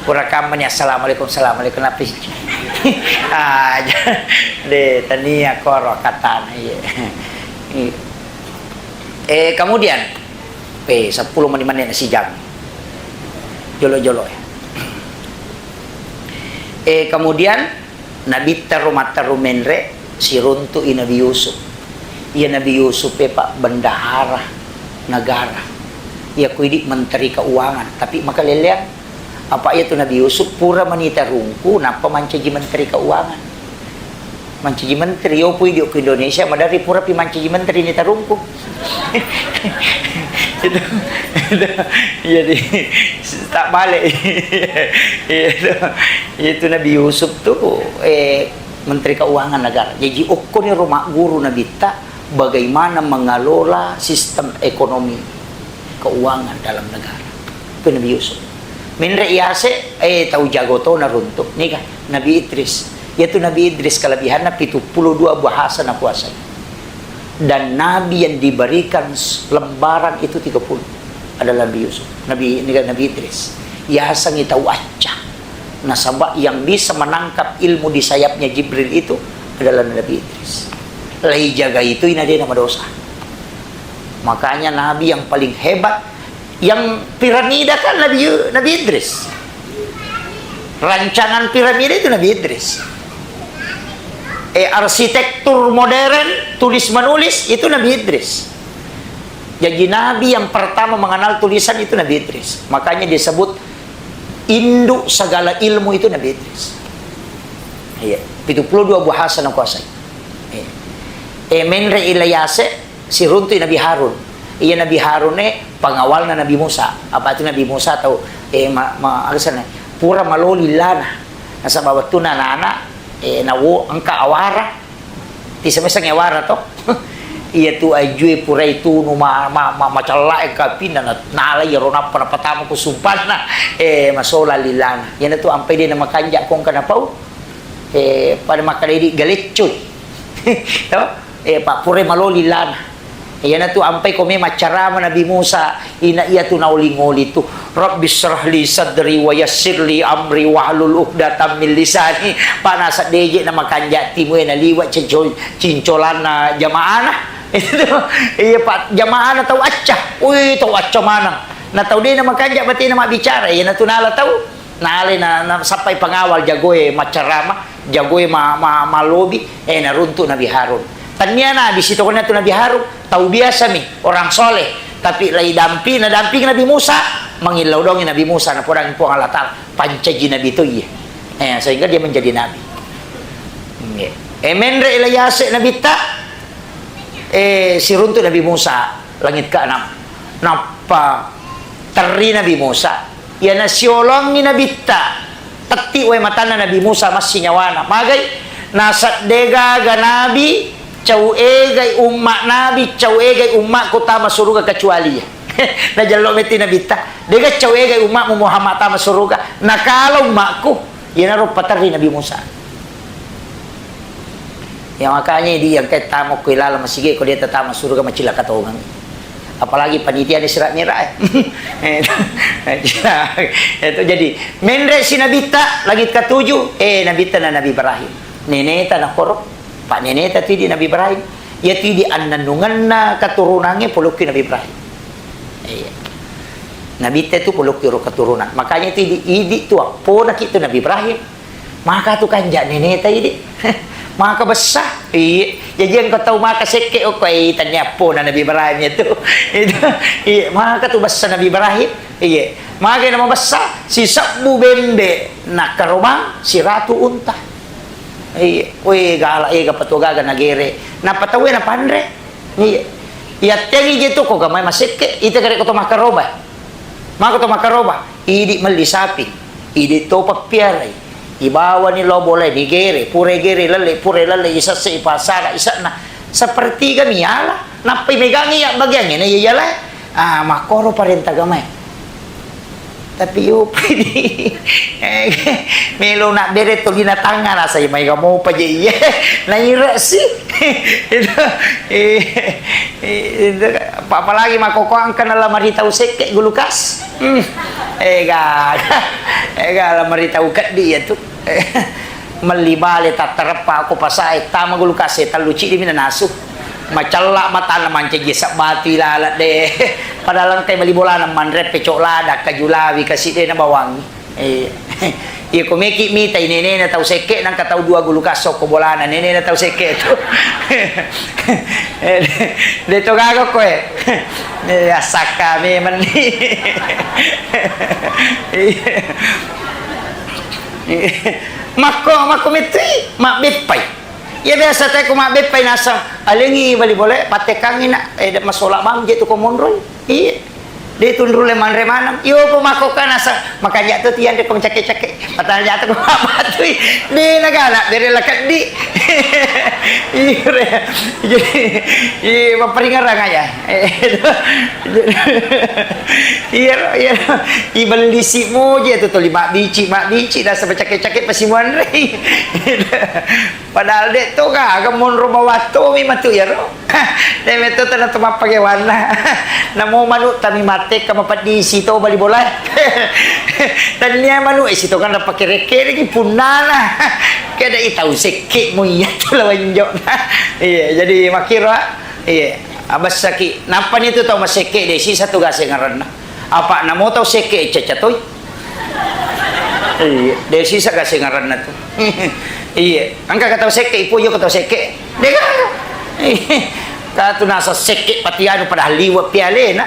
Pura kammani, "Assalamualaikum, assalamualaikum," napis. Aja. De, tania koro katana, iya. Iya. Eh, kemudian, eh, sepuluh menit, menit nasi jam. Jolo-jolo, ya. Eh, kemudian, Nabitta ro matteru menre, siruntu'i Nabi Yusuf. Iya Nabi Yusuf e, Pak, bendahara negara. Iya ku idi menteri keuangan, tapi makaleleang. Apa iya tu Nabi Yusuf pura mani tarungku, nappa mancaji menteri keuangan. Mancaji menteri, yo pui dio ke Indonesia, madari pura pi mancaji menteri ni tarungku. Itu, itu, jadi, tak balik. Iya, itu. Itu Nabi Yusuf tu, eh, Menteri Keuangan negara. Jaji, okkoniro magguru Nabitta bagaimana mengelola sistem ekonomi keuangan dalam negara. Itu Nabi Yusuf. Menre yase, eh, tau jago to naruntuk. Nika, Nabi Idris. Yaitu Nabi Idris kelebihanna pitu puluh dua bahasa nakuasai. Dan nabi yang diberikan s-, lembaran itu tiga puluh adalah Nabi Yusuf, Nabi, Nabi Idris. Yasengngi tau acca. Nasaba yang bisa menangkap ilmu di sayapnya Jibril itu adalah Nabi Idris. Laijaga itu ina de namadosa. Makanya nabi yang paling hebat, yang piramida kan Nabi Yu-, Nabi Idris. Rancangan piramida itu Nabi Idris. Eh, arsitektur modern, tulis menulis, itu Nabi Idris. Jadi, nabi yang pertama mengenal tulisan itu Nabi Idris. Makanya disebut induk segala ilmu itu Nabi Idris. Iya, pitu puluh dua bahasa nakuasai. Iya. Eh, menre ilayase, siruntu'i Nabi Harun. Iya, Nabi Harun e pengawalna Nabi Musa. Apa itu Nabi Musa tau, eh, ma-, ma-, aga senna, pura maloli lana. Nasaba wettunna anak-anak, eh, nawo engka awara. Tisa mesang awara to. Iya tu ajue purai tunu ma-, ma-, ma-, macella engka pinna na-, nala iyaro nappa napatama ku sumpanna. Eh, masola lilana. Iyana tu ampai de namakanja kongka napau. Eh, pada makkeda idi galeccoi. To? Eh, pappurai maloli lana. Iyanatu ampai kome maccarama Nabi Musa, ina iyatu naoling-oling tu, "Rabbi syrah li sadri wa yassir li amri wahlul uqdatam min lisani." Pa nasaddeje na makanja timue naliwa cinco-, cincolanna jamaana. Itu, iya, Pak, jamaana tau acca. Ui, tau acca maneng. Na tau de na makanja batena mabbicara, iyanatu nala tau. Nalai na, nasappai pengawal jagoe maccarama, jagoe ma-, ma-, malobi, eh, naruntuk Nabi Harun. Tania nabi sitokonna tu Nabi Harun, tau biasa mi, orang soleh, tapi lai dampi-, nadampingi Nabi Musa, mangillau dongi Nabi Musa, napodangi Puang Allah Ta'ala, pancaji nabi to iye. Eh, sehingga dia menjadi nabi. Nggih. Eh, menre ilayase Nabitta, eh, siruntuk Nabi Musa, langit keenam. Nappa terri Nabi Musa, iyana siolongi Nabitta, tetti wae matanna Nabi Musa massi nyawana. Magai? Nasadde gaga nabi, cau egai umma nabi, cau egai ummaku tama suruga kecuali iya. Najello metti Nabitta, dega cau egai ummamu Muhammad tama suruga, nakala ummaku. Iyanaro paterri Nabi Musa. Ya, makanya idi yang kayak tama ko ilala masigi ko dia tetama surga macilaka tongeng. Apalagi panitia di Isra Mi'raj, eh. Itu jadi menre si Nabitta langit ketujuh, eh, Nabitta na Nabi Ibrahim. Neneta na koro, Pak, neneta tu di Nabi Ibrahim. Ya tu di annanunganna keturunannya polokki Nabi Ibrahim. Iya. Nabitta itu polokki ro keturunan. Makanya itu idi, idi tu appona ki tu Nabi Ibrahim. Maka tu kanja neneta idi. Maka besar. Iya, jaji engka tau maka sekke okko, eh, tania appona Nabi Ibrahim itu. Itu, iya, maka tu bessa Nabi Ibrahim. Iya, maka nama bessa sisebbu bembe nakarobang siratu unta. Iya, we gala ega patu gaga nagere. Napa tau na panre? Iya. Iya, tengi je tu ko gamai masekke, ita kare ko to makaroba. Maka to makaroba, idi melli sapi, idi to pappiarai. Ibawani lo bolae digere, pura gere lalle, pura lalle isesse, ipasara isakna. Sepertiga miala, nappai megangi ya bagiannya na iya yala. Ah, makoro parenta gamai. Tapi yo pedi. Melo nak bere to binatang rasa mai kamu paje iya. Naira sih. Itu, eh, eh, itu, apa-, apalagi makkokkoangka na lamari tau sekke gulukas. Hmm. Ega, ega lamari tau keddi ya tu. Melli bale tattareppa ko pasae tama gulukas e tellu cidi mina nasu. Macella matana mancaji esa batu ilala de. Padahal engkai bali bolana manre pecok lada kajulawi kasi de na bawang. Eh, iya, ko meki mita i nenena tau sekke, nangka tau dua gulukas sokko bolana nenena tau sekke tu. Eh, de to gaga koe. Eh, asakka memang ni. Iya. Makko, makko metui, mabbeppai. Iya, biasa te ko mabbeppai nasang, alengi bali bole, pattekangi nak, eh, de masola bang je tu ko monroi. Iya. De tunru le manre maneng. Iyo, ko makko ka nasang, makanja tu tiang de ko mencake-cake. Patanya tu ko mapatui. De nagana, bere la keddi. Iya, re. Jadi, iya, maperingerang aja. Eh, iya, iya. Ibellisi moje tu tuli mabbici, mabbici, nasang mencake-cake pasi muanre. Padahal de to gaga monro bawattomi matu iyaro. De metto tana to mappakewanna. Namo manu tami mattekka mapeddisi to bali bola. Tania manu e sitonganna pakere-kereki punnana. Keda i tau sekke mo iya tu lawanjo. Iya, jadi makkiro, iya, abessaki. Nappani tu tau masekke de sisa tu gasengarenna. Apa namo tau sekke cecca toi. Iya, de sisa gasengarenna tu. Iya, engka ka tau sekke, ipojo ko tau sekke. De gaga. Ka tu nasa sekke pati anu padahal liwe pialena.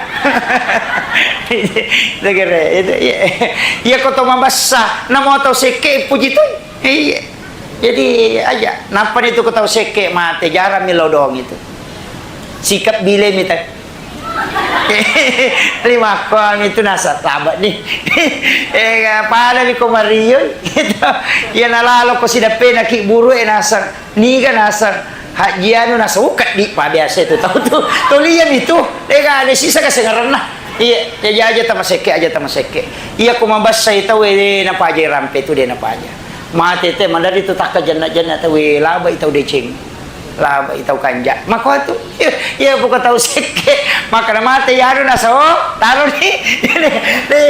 Degere, itu, iya. Iya, ko to mabessa, namo tau sekke, puji toi. Iya. Jadi, aja. Nappani tu ko tau sekke mate, jarang mi lao doang itu. Sikap bile mi te. Limakkoang itu nasa taba ni. Eh, pada mi ko mario. Gitu. Iya, nalalo ko sidappena ki buru e nasang. Niga naseng, Hajji anu naseng, oh, keddi pa biasa itu tau tu. Tolian itu, de ga ada sisa kasengarenna. Iya, jaji aja tamasekke, aja tamasekke. Iya, ko mabessai tau, eh, de napaja rampe tu, de napaja. Mate te, madari tu takka jenna-jenna tau, eh, labai tau deceng. Labai tau kanja. Mako tu, iya, iya, buka tau sekke. Makana mate, ya anu naseng, oh, taro ni. De, de,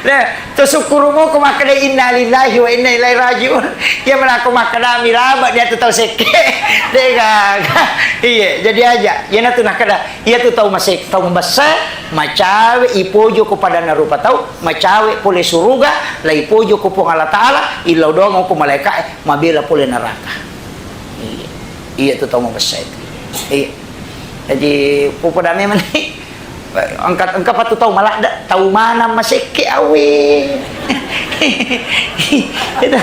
de, Tasukkurumo ko makkeda, "Innalillahi wa inna ilaihi raji'un." Iya, menako makkeda, "Milaba dia tu tau sekke." De gaga. Iya, jadi aja. Iyana tu nakkeda, iya tu tau masek-, tau mabessa, macawe ipojo ko padanna rupa tau, macawe pole suruga, la ipojo ko Puang Allah Taala, illau doang ko malaika, mabela pole neraka. Iya. Iya tu tau mabessa itu. Iya. Jadi, pupada memang ni. Engka, engka patu tau maladde, tau maneng masekke awe. Itu.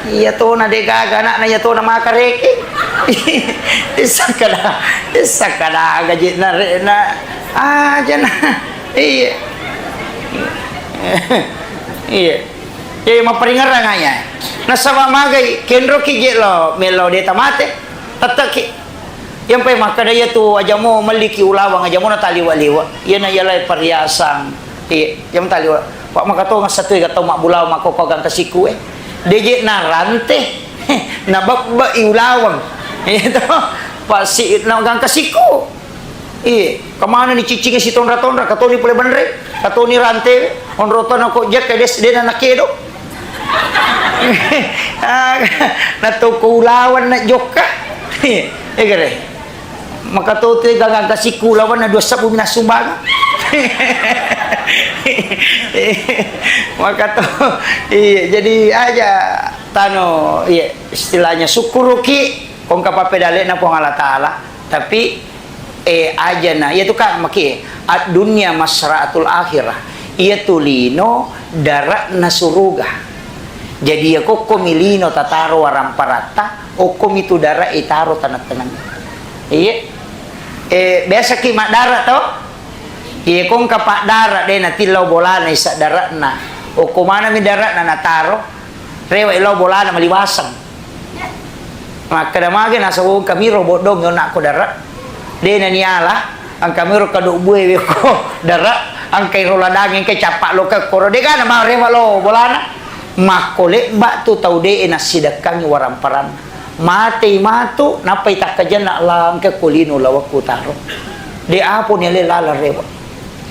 Iya tona de gaga anakna, iya tona makareke. Issa kada, issa kada gaji na re-, na aja na. Iya. Iya. Jadi mapparingerrang aja. Nasaba magai kenroki je lo melo de tamate. Tetteki. Iyampai makkeda, iyatu aja mo melliki ulaweng, aja mo nataliwa-liwa. Iyana iyalai perhiasan. Iya, aja mo taliwa. Pak, maka tongeng satu iga tau mabbulaweng makkokko gangka siku e. Deje narante, nabebbe i ulaweng. Iya to. Pak si, na gangka siku. Iya, kemana ni ciccingi si tonra-tonra, katoni pole benre, katoni rante, onro tona ko jekka des, dena nakedo. Ah, na toko ulaweng na jokka. Iya, gere. Maka to te gagang kasiku ulaweng na dua sebbu mina sumbang. Maka to, iya, jadi aja tano, iya. istilahnya sukkuruki, kongka pappedalle'na Puang Allah Ta'ala, tapi, eh, ajana, iyatu ka maki, ad-dunya masra'atul akhirah, iyatu lino dara'na suruga. Jadi, iya kokkomi lino tataro waramparatta, okkomi tu dara itaro taneng-taneng. Iya. Eh, biasaki maddara to? Iya, kongka paddara de natillau bolana isa dara'na. Okko manami dara'na nataro, rewa illau bolana maliwaseng. Makkeda mage nasaba engka miro boddong yonakko dara. De naniala, engka miro kadobbue wekko dara, engka iro ladangnge engka cappa lo kekkoro. De gana marewa lo bolana. Makko lebba tu tau de nassidekkangi waramparanna. Matei matu, nappai takkajenna, "Allah, engka ko lino lawakku taro." De apo ni ale lala rewa.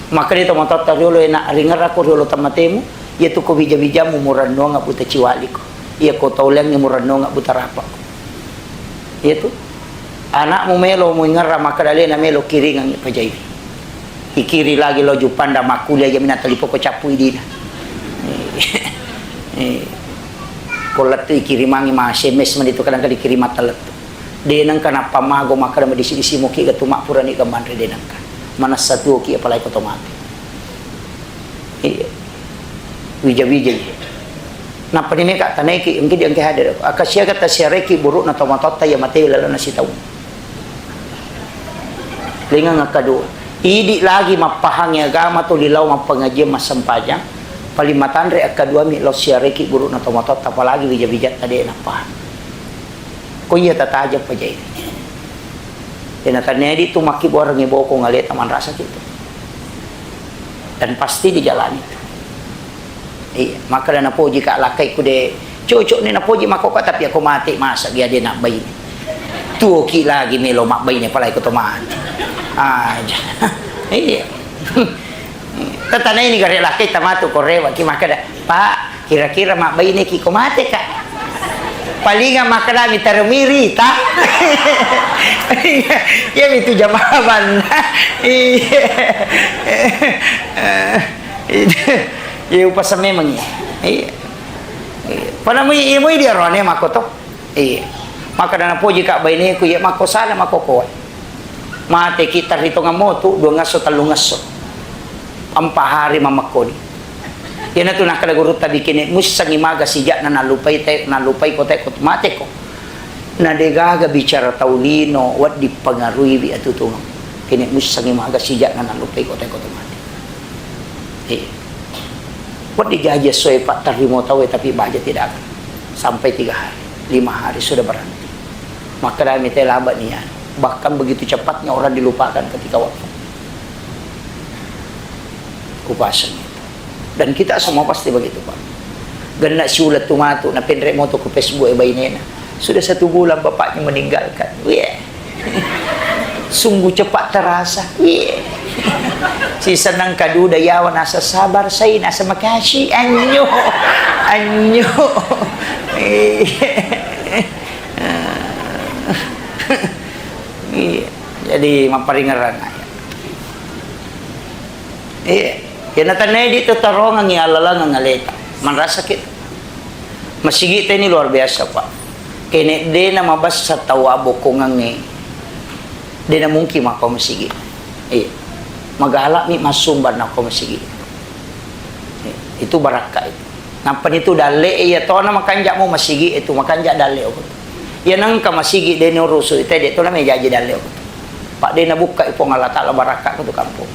Makkeda to matotta riolo, ena ringerako riolo tammatemu, iyatu ko bija-bijamu murennuang buta ciwaliko. Iya ko taulengnge murennuang buta rapa. Iyatu. Anakmu melo muingerra makkeda alena melo kiringang pajai. Ikiri lagi lo Jupanda makkuliah jamina talipo ko cappu idina. Eh, eh. Ko lettu ikirimangi ma S M S mani tu kadang-kadang dikirim mata lettu. De nengka nappa mago makkeda madisi-disi moki gatu mappurani gamanre de nengka. Manessa tuoki apalagi ko to mati. Iya. Wija-wija iya. Nappa ni meka tanaiki, engka di engka hadir. Akka siaga tasiareki burukna tomatoatta iya mate lalenna sitaung. Lingeng akkadu. Idi lagi mappahangi agama tuli lao mappengajian massempajang. Paling matanre akkaduami lao siareki burukna tomatoatta, apalagi wija-wijatta de nappahang. Ko iya tatajeng pajai. Ena taniadi tu makkibuarengngi bokong aleta manrasaki tu. Dan pasti dijalani tu. Iya, makkeda napoji ka lakkai ku de cocok ni napoji makkokko, tapi ako mate masa dia de nabbaine. Tuoki lagi melo mabbaine palai ko to mate. Aja. Iya. Tatanai ni gare lakkai tamatu ko rewa ki makkeda, "Pak, kira-kira mabbaine ki ko mate ka?" Palinga makkeda mi taremiri ta. Iya mi tu jawaban. Iya. Iya upasan memang iya. Iya. Pada mui iya mui dia rone makoto. Iya. Makkeda napoji ka baineku, iya makko sana makko koe. Mate ki tarri tongang motu, dua ngasso, tellu ngasso. Empat hari mamekkoni. Iyanatu nakkeda gurutta bikini, mussengi maga sijakna nallupai te, nallupai ko te ko mate ko. Na degaga bicara tau lino, wedding pengaruhiwi atutungeng. Kini mussengi maga sijakna nallupai ko te ko mate. Iya. Wedding jaji essoe pattarimo tauwe, tapi baja tidak akan. Sampai tiga hari, lima hari sudah berhenti. Makkeda mi te laba niat. Bahkan begitu cepatnya orang dilupakan ketika wafat. Kupasang itu. Dan kita semua pasti begitu, Pak. Genna siuleng tu matu, napenre moto ku Facebook e bainena. Sudah satu bulan bapaknya meninggalkan. Wih. Sungguh cepat terasa. Iya. Si senang kaduda yawa nasa sabar, saya nasa makasih. Anyo. Anyo. Iya. Iya. Jadi maparingeran aja. Iya. Kena tanai di tetarongan ya alalangan ngaleta. Manrasa kita. Masigi ini luar biasa, Pak. Kene dena mabassa tau abokkongangnge. Dena mungkin mako masigi. Iya. Magalak mi masumbar nako masigi. Iya. Itu barakka itu. Nappa nitu dalle iya tona makanja mo masigi itu makanja dalle oku. Iya nengka masigi dena urusu ite de tona mejaji dalle oku. Pak dena bukka Puang Allah Taala barakka ke tu kampung.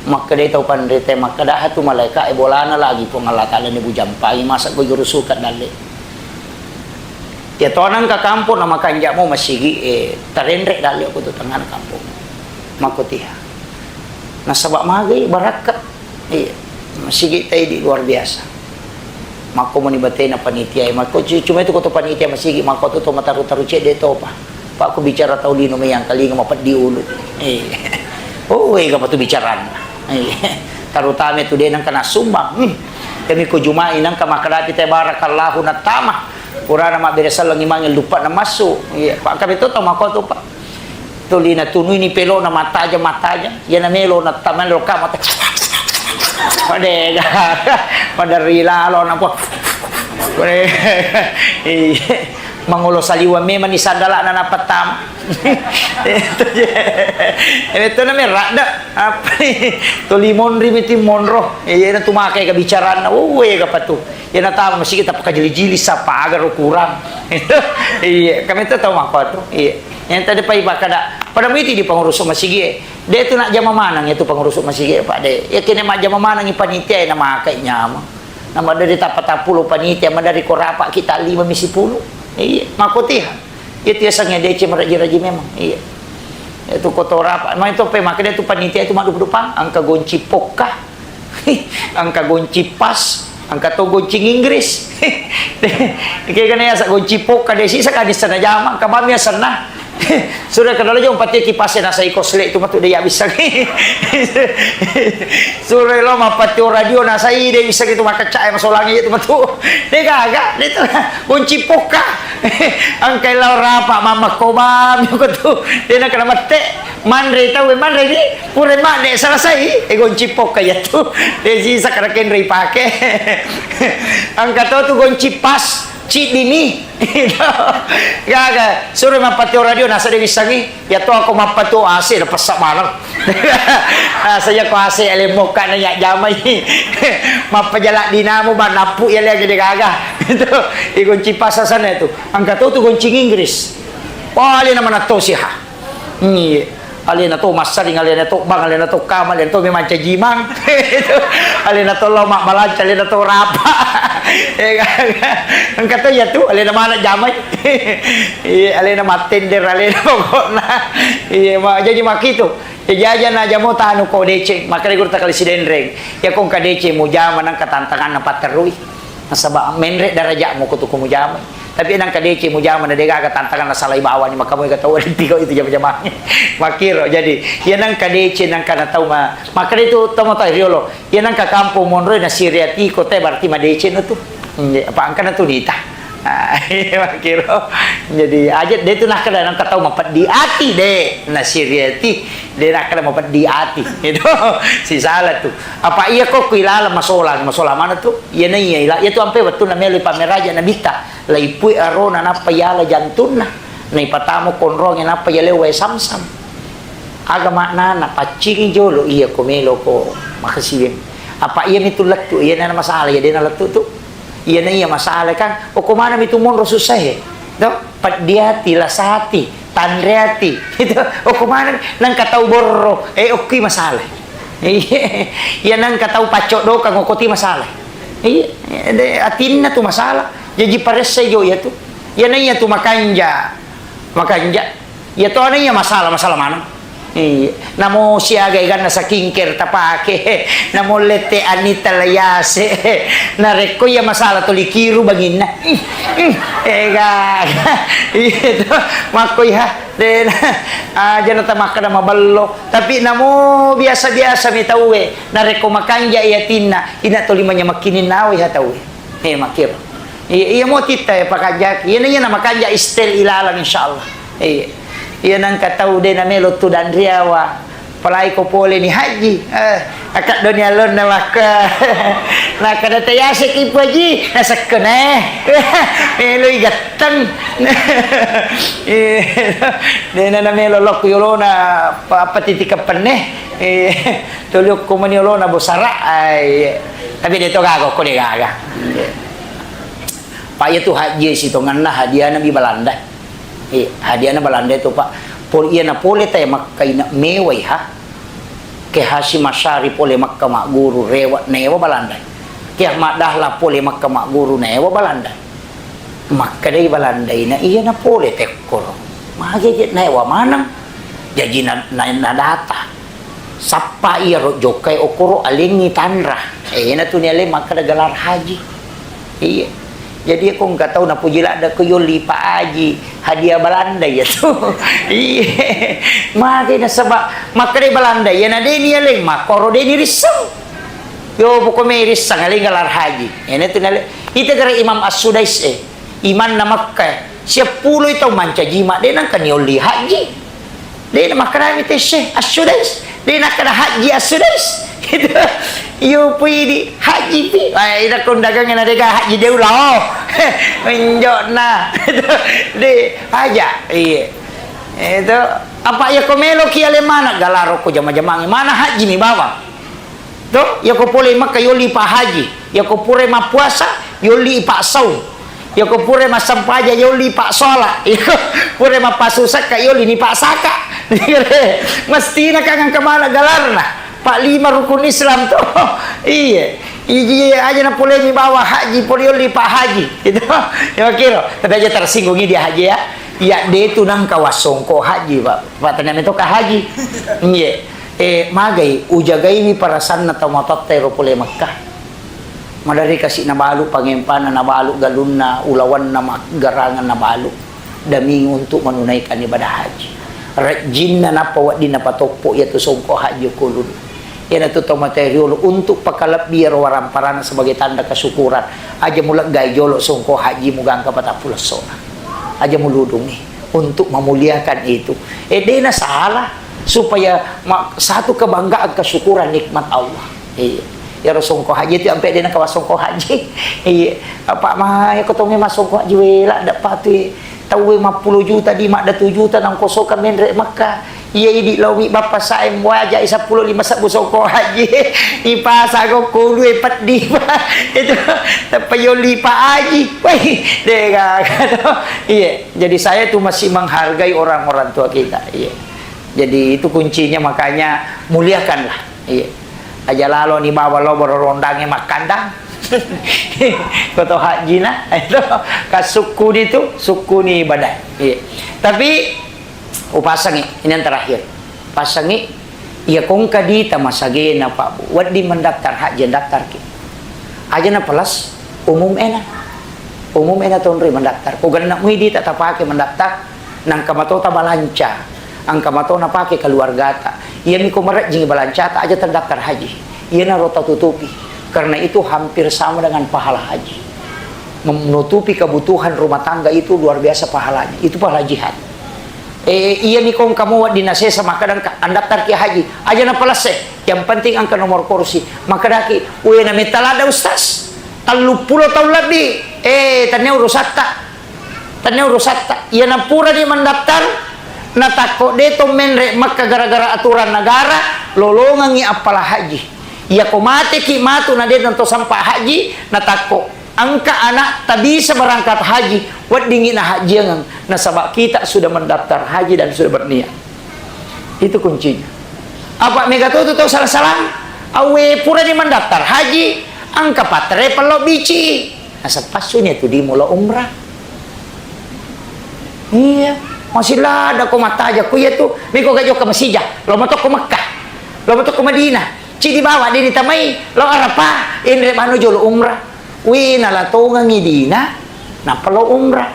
Makkeda tau panrita, makkeda tu malaika e bolana lagi Puang Allah Taala ni bujampai masa ko jurusukan dalle. Ya tona engka kampung na makanja mo masigi e tarenre dalle ko tu tengah kampung. Makko tiha. Nasaba magai barakka. Iya. Masigi tai di luar biasa. Makko mani batena panitia e. Makko cu-, cuma itu ko tu panitia masigi, makko tu to mataru-taru cedde topa. Pak, ku bicara tau lino meyang kalinga mapeddi ulu. Eh. Oh, ega patu bicarana. Eh. Tarutama tu de nengka nasumbang. Hmm. Kami ko Jumai nengka makkeda pi te barakallahu nattama. Purana mabbere sallang imangi luppa na massu. Iya, Pak, kami to tau makko tu, Pak. Tuli natunui ni pelo na matajang-matajang. Iya na melo nattama lo kamo te. Pada ega. Pada rilalo na po. Iya. Mangolo saliweng memang ni sandala'na napattama. Itu je. Itu namanya radda. Apa ni? Tuli monri miti monro. Iya, na tu makai kebicaraan. Oh, iya, apa tu? Ya, na tahu masih kita pakai jili-jili, siapa agar kurang. Iya, kami itu tahu apa tu? Iya. Yang tadi pai pakada, pada miti di pengurus masigi. De tu nak jama manang itu pengurus masigi, Pak, de. Ya, kene mak jama manang panitia, na makai nyama. Na maddari tappa tappulo panitia, maddari ko rapa kita lima mi sipulu. Iya, makotiha. Iya, tiasangnya D C meraji-raji memang. Iya. Itu kotora apa? Main tope, makanya itu panitia itu madupang-dupang, angka gonci pokka. Angka gonci pas, angka to gonci Inggris. Kayak gini ya, gonci pokka desi, sakali sana jama, angka mami sana. Sure kenal aja, umpati kipasnya nasa iko sele itu matu dia bisa. Sure lo mapatio radio nasai de bisa gitu, makecak ya masolangi itu matu. De gaga, de itu kunci poka. Angkai lao rapa mama kobam, yoko tu. De na kena mette, manre tau, manre ni, pure ma de selesai, e kunci poka ya tu. De sisa kena kenre pake. Angka to tu kunci pas, ciddi mi. Gaga, sure mappatio radio, nasa de wissangi. Ya to, ako mappatio A C, de pessa maneng. Nasa ya ko A C ale mokka na ya jamai. Mappajala dinamo ba nappu ya le gede gaga. Itu, ikunci pasasana itu. Angka to tu gonci Inggris. Wah, ale na manatto siha. Iya. Alena to massaring, alena to bang, alena to kama, alena to memang cajimang. Itu. Alena to lo mak malanca, alena to rapa. Eh, gaga. Engka to ya tu, alena mana jamai. Iya, alena mattender, alena pokokna. Iya, ma-, jadi makitu. Ya, jaja na jamo tanu ko deceng, makanya guru takali sidenreng. Ya, ko engka deceng mujama nangka tantanganna patterui. Nasaba menre darajatmu ko tu ko mujama. Tapi nangka deceng mujama na degaga tantangan na salai bawani, maka moe gatau tiko itu jama-jama. Makiro, jadi, ya nangka deceng, nangka na tau ma-, makanya itu tau matai riolo. Ya nangka kampung monroi na siriati ko te berarti madeceng tu. Hmm, apa angka na tu nita. Ah, iya, makkiro. Jadi, aja de tu nakkeda nangka tau mapeddi ati de, nasiriati, de nakkeda mapeddi ati. Itu sisala tu. Apa iya ko ku ilaleng masolang, masolang mana tu? Iya na iya ila-, iya tu ampe wettunna melo pammeraja nabitta. Laipui arona nappa yala jantunna. Naipatamu konronge nappa yaleu wae samsam. Aga maknana paccingi jolo iya ko melo ko makasiweng. Apa iya mitu lettu, iya na masalah, iya de na lettu tu. Iyana iya masalah kan, okko maneng mi tu monro susah e. To? Peddi ati, lasa ati, tanre ati. Itu, okko maneng, nangka tau borro, eh, okki masalah. Iya, iya nangka tau paccoddokang, okko ti masalah. Iya, de, atinna tu masalah. Jaji paressai jo iya tu. Iyana iya tu makanja. Makanja. Iya tona iya masalah, masalah maneng. Iya. Namo siaga eganna skincare tapake. Namo lette Anita Layase. Narekko iya masalah tuli kiru banginna. Ih, ih, ega. Iya to. Makko iya. De, aja na tamakkeda mabello. Tapi namo biasa-biasa mi tauwe. Narekko makanja iya atinna, ina tuli manyamekkininnawa iya tauwe. Eh, makkiro. Iya, iya mo titta ya pakajaki. Iya, iya na makanja istel ilalang insyaallah. Iya. Iya nangka tau de na melo tu danriawa. Apalagi ko pole ni haji. Eh, akak doni alonna makka. Nakada tayase ki pu haji, nasekkene. Melo i gatteng. Iya. De na, na melo lokku yolona pa-, apa titi kepenne. Iya. Tuli okko mani olona bosara, ai. Tapi de to gaga, okko de gaga. Pak, iya tu haji sitongenna hadiahna mi Balanda. Eh, hadiahna Balanda tu, Pak. Pol-, iya na pole tai Makka ina mewai ha. Ke Hasyim Asy'ari pole Makka magguru rewa, newa Balanda. Ke Ahmad Dahlan pole Makka magguru newa Balanda. Makkedai Balandaina, iya na pole tekkoro. Mage je naewa maneng. Jaji na, na, nadata. Sappa iyaro jokkai okoro alengngi tanra. Eh, na tu ni aleng makkeda gelar haji. Iya. Jadi ko engka tau napuji ladde ko yolli Pak Haji, hadiah Balanda iya tu. Iya. Mage nasaba makkedai Balanda, iya na deni aleng makkoro deni risseng. Yo, pokoknya irisseng aleng gelar haji. Ena tu nale. Ita gara Imam As-Sudais, eh. Imanna Mekka, eh. Siappulo tau mancaji ma, de nangka niolli haji. De na makkedami tesse, As-Sudais. De' nakkeda haji assudais. Itu. Iyo pui di haji pi. Ai, ida kondagang na dega haji de' ulao. Menjokna. Itu. De' aja. Iya. Itu. Apa iya ko melo ki ale mana galaro ko jama-jamangi. Mana haji mi bawang. To, iya ko pole Mekka yolli pa haji. Iya ko pura mappuasa yolli pa saum. Iya ko pura massampaja yolli pa sholat. Iya ko pura mappasusakka yolli ni pa saka. Mestina ka engka mana galarna. Pa lima rukun Islam to. Iya. Iji aja na pole mi bawa haji, pole yolli pa haji. Itu. Ya kira. Tapi aja tersinggung dia haji ya. Iya de' tu nangka wassongko haji, Pak. Pak tanya meto ka haji. Iya. Eh, magai, ujagaiwi parasanna tau matotta ero pole Mekka. Maderri kasi nabalu pangempana, nabalu galunna, ulawanna, maggarangan nabalu. Demi untuk menunaikan ibadah haji. Rejjinna nappa wedding napatoppo iyatu songko haji ko ulunna. Iyanatu tau matoa riolo untuk pakalebbi ero waramparana sebagai tanda kesyukuran. Aja muleggai jolo songko haji mugangka patappulo essona. Aja muludungi untuk memuliakan itu. Eh, de' na salah. Supaya ma-, satu kebanggaan, kesyukuran nikmat Allah. Iya. Iyaro songko haji itu ampe de' nakawa songko haji. Iya. Apa ma ya ko to memang songko haji wela, de' patu tau mappulo juta di madda tu juta nang kosoka menre Mekka. Iya, idi laomi bappa sae muaja seppulo lima sebbu songko haji. Ipasa ko kulu e peddi, Pak. Itu tappa yolli pa haji. Woi, de' gaga to. Iya, jadi saya tuh masih menghargai orang-orang tua kita. Iya. Jadi, itu kuncinya, makanya muliakanlah. Iya. Aja lalo ni bawa lo boro rondangnge makkandang. Koto hajjina, itu kasukku ni tu, sukku ni ibadah. Iya. Tapi, upasangi, ini yang terakhir. Pasangi, iya kongka dita masagena, Pak Bu. Wedding mendaftar haji, daftar ki. Aja na pelas, umum ena. Umum ena tonri mendaftar. Ko genna mui dita tapake mendaftar, Nangka mato tabalanca, angka mato napake keluargata. Iyami ko marejjing balancata aja terdaftar haji. Iyanaro tatutupi. Karena itu hampir sama dengan pahala haji. Menutupi kebutuhan rumah tangga itu luar biasa pahalanya. Itu pahala jihad. Eh, iyami ko engka mo wedding nasesa makkadangka andaftarki haji. Aja napalesse. Yang penting angka nomor kursi. Makkadaki, "Weh, nametta ladda, Ustaz. Telluppulo taung lebbi." Eh, tania urusatta. Tania urusatta. Iyana purani mendaftar, natakko de to menre Mekka gara-gara aturan negara, lolongengi appala haji. Iyako mateki matu na de nonto sampa haji, natakko engka anakta bisa berangkat haji, weddingi nahajjiangeng, nasaba kita sudah mendaftar haji dan sudah berniat. Itu kuncinya. Apa mega to tu tau salah-salah? Awe purani mendaftar haji, engka patre pello bici. Nasappassuni tu di mula umrah. Iya, masih lada ko mataja ko iya tu. Miko ga jokka masija, lo matokko Mekah, lo matokko Madinah. Ci dibawa dini tamai, lo Arafah, inre manu jolo umrah. Wi, nalatongengi dina, nappa lo umrah.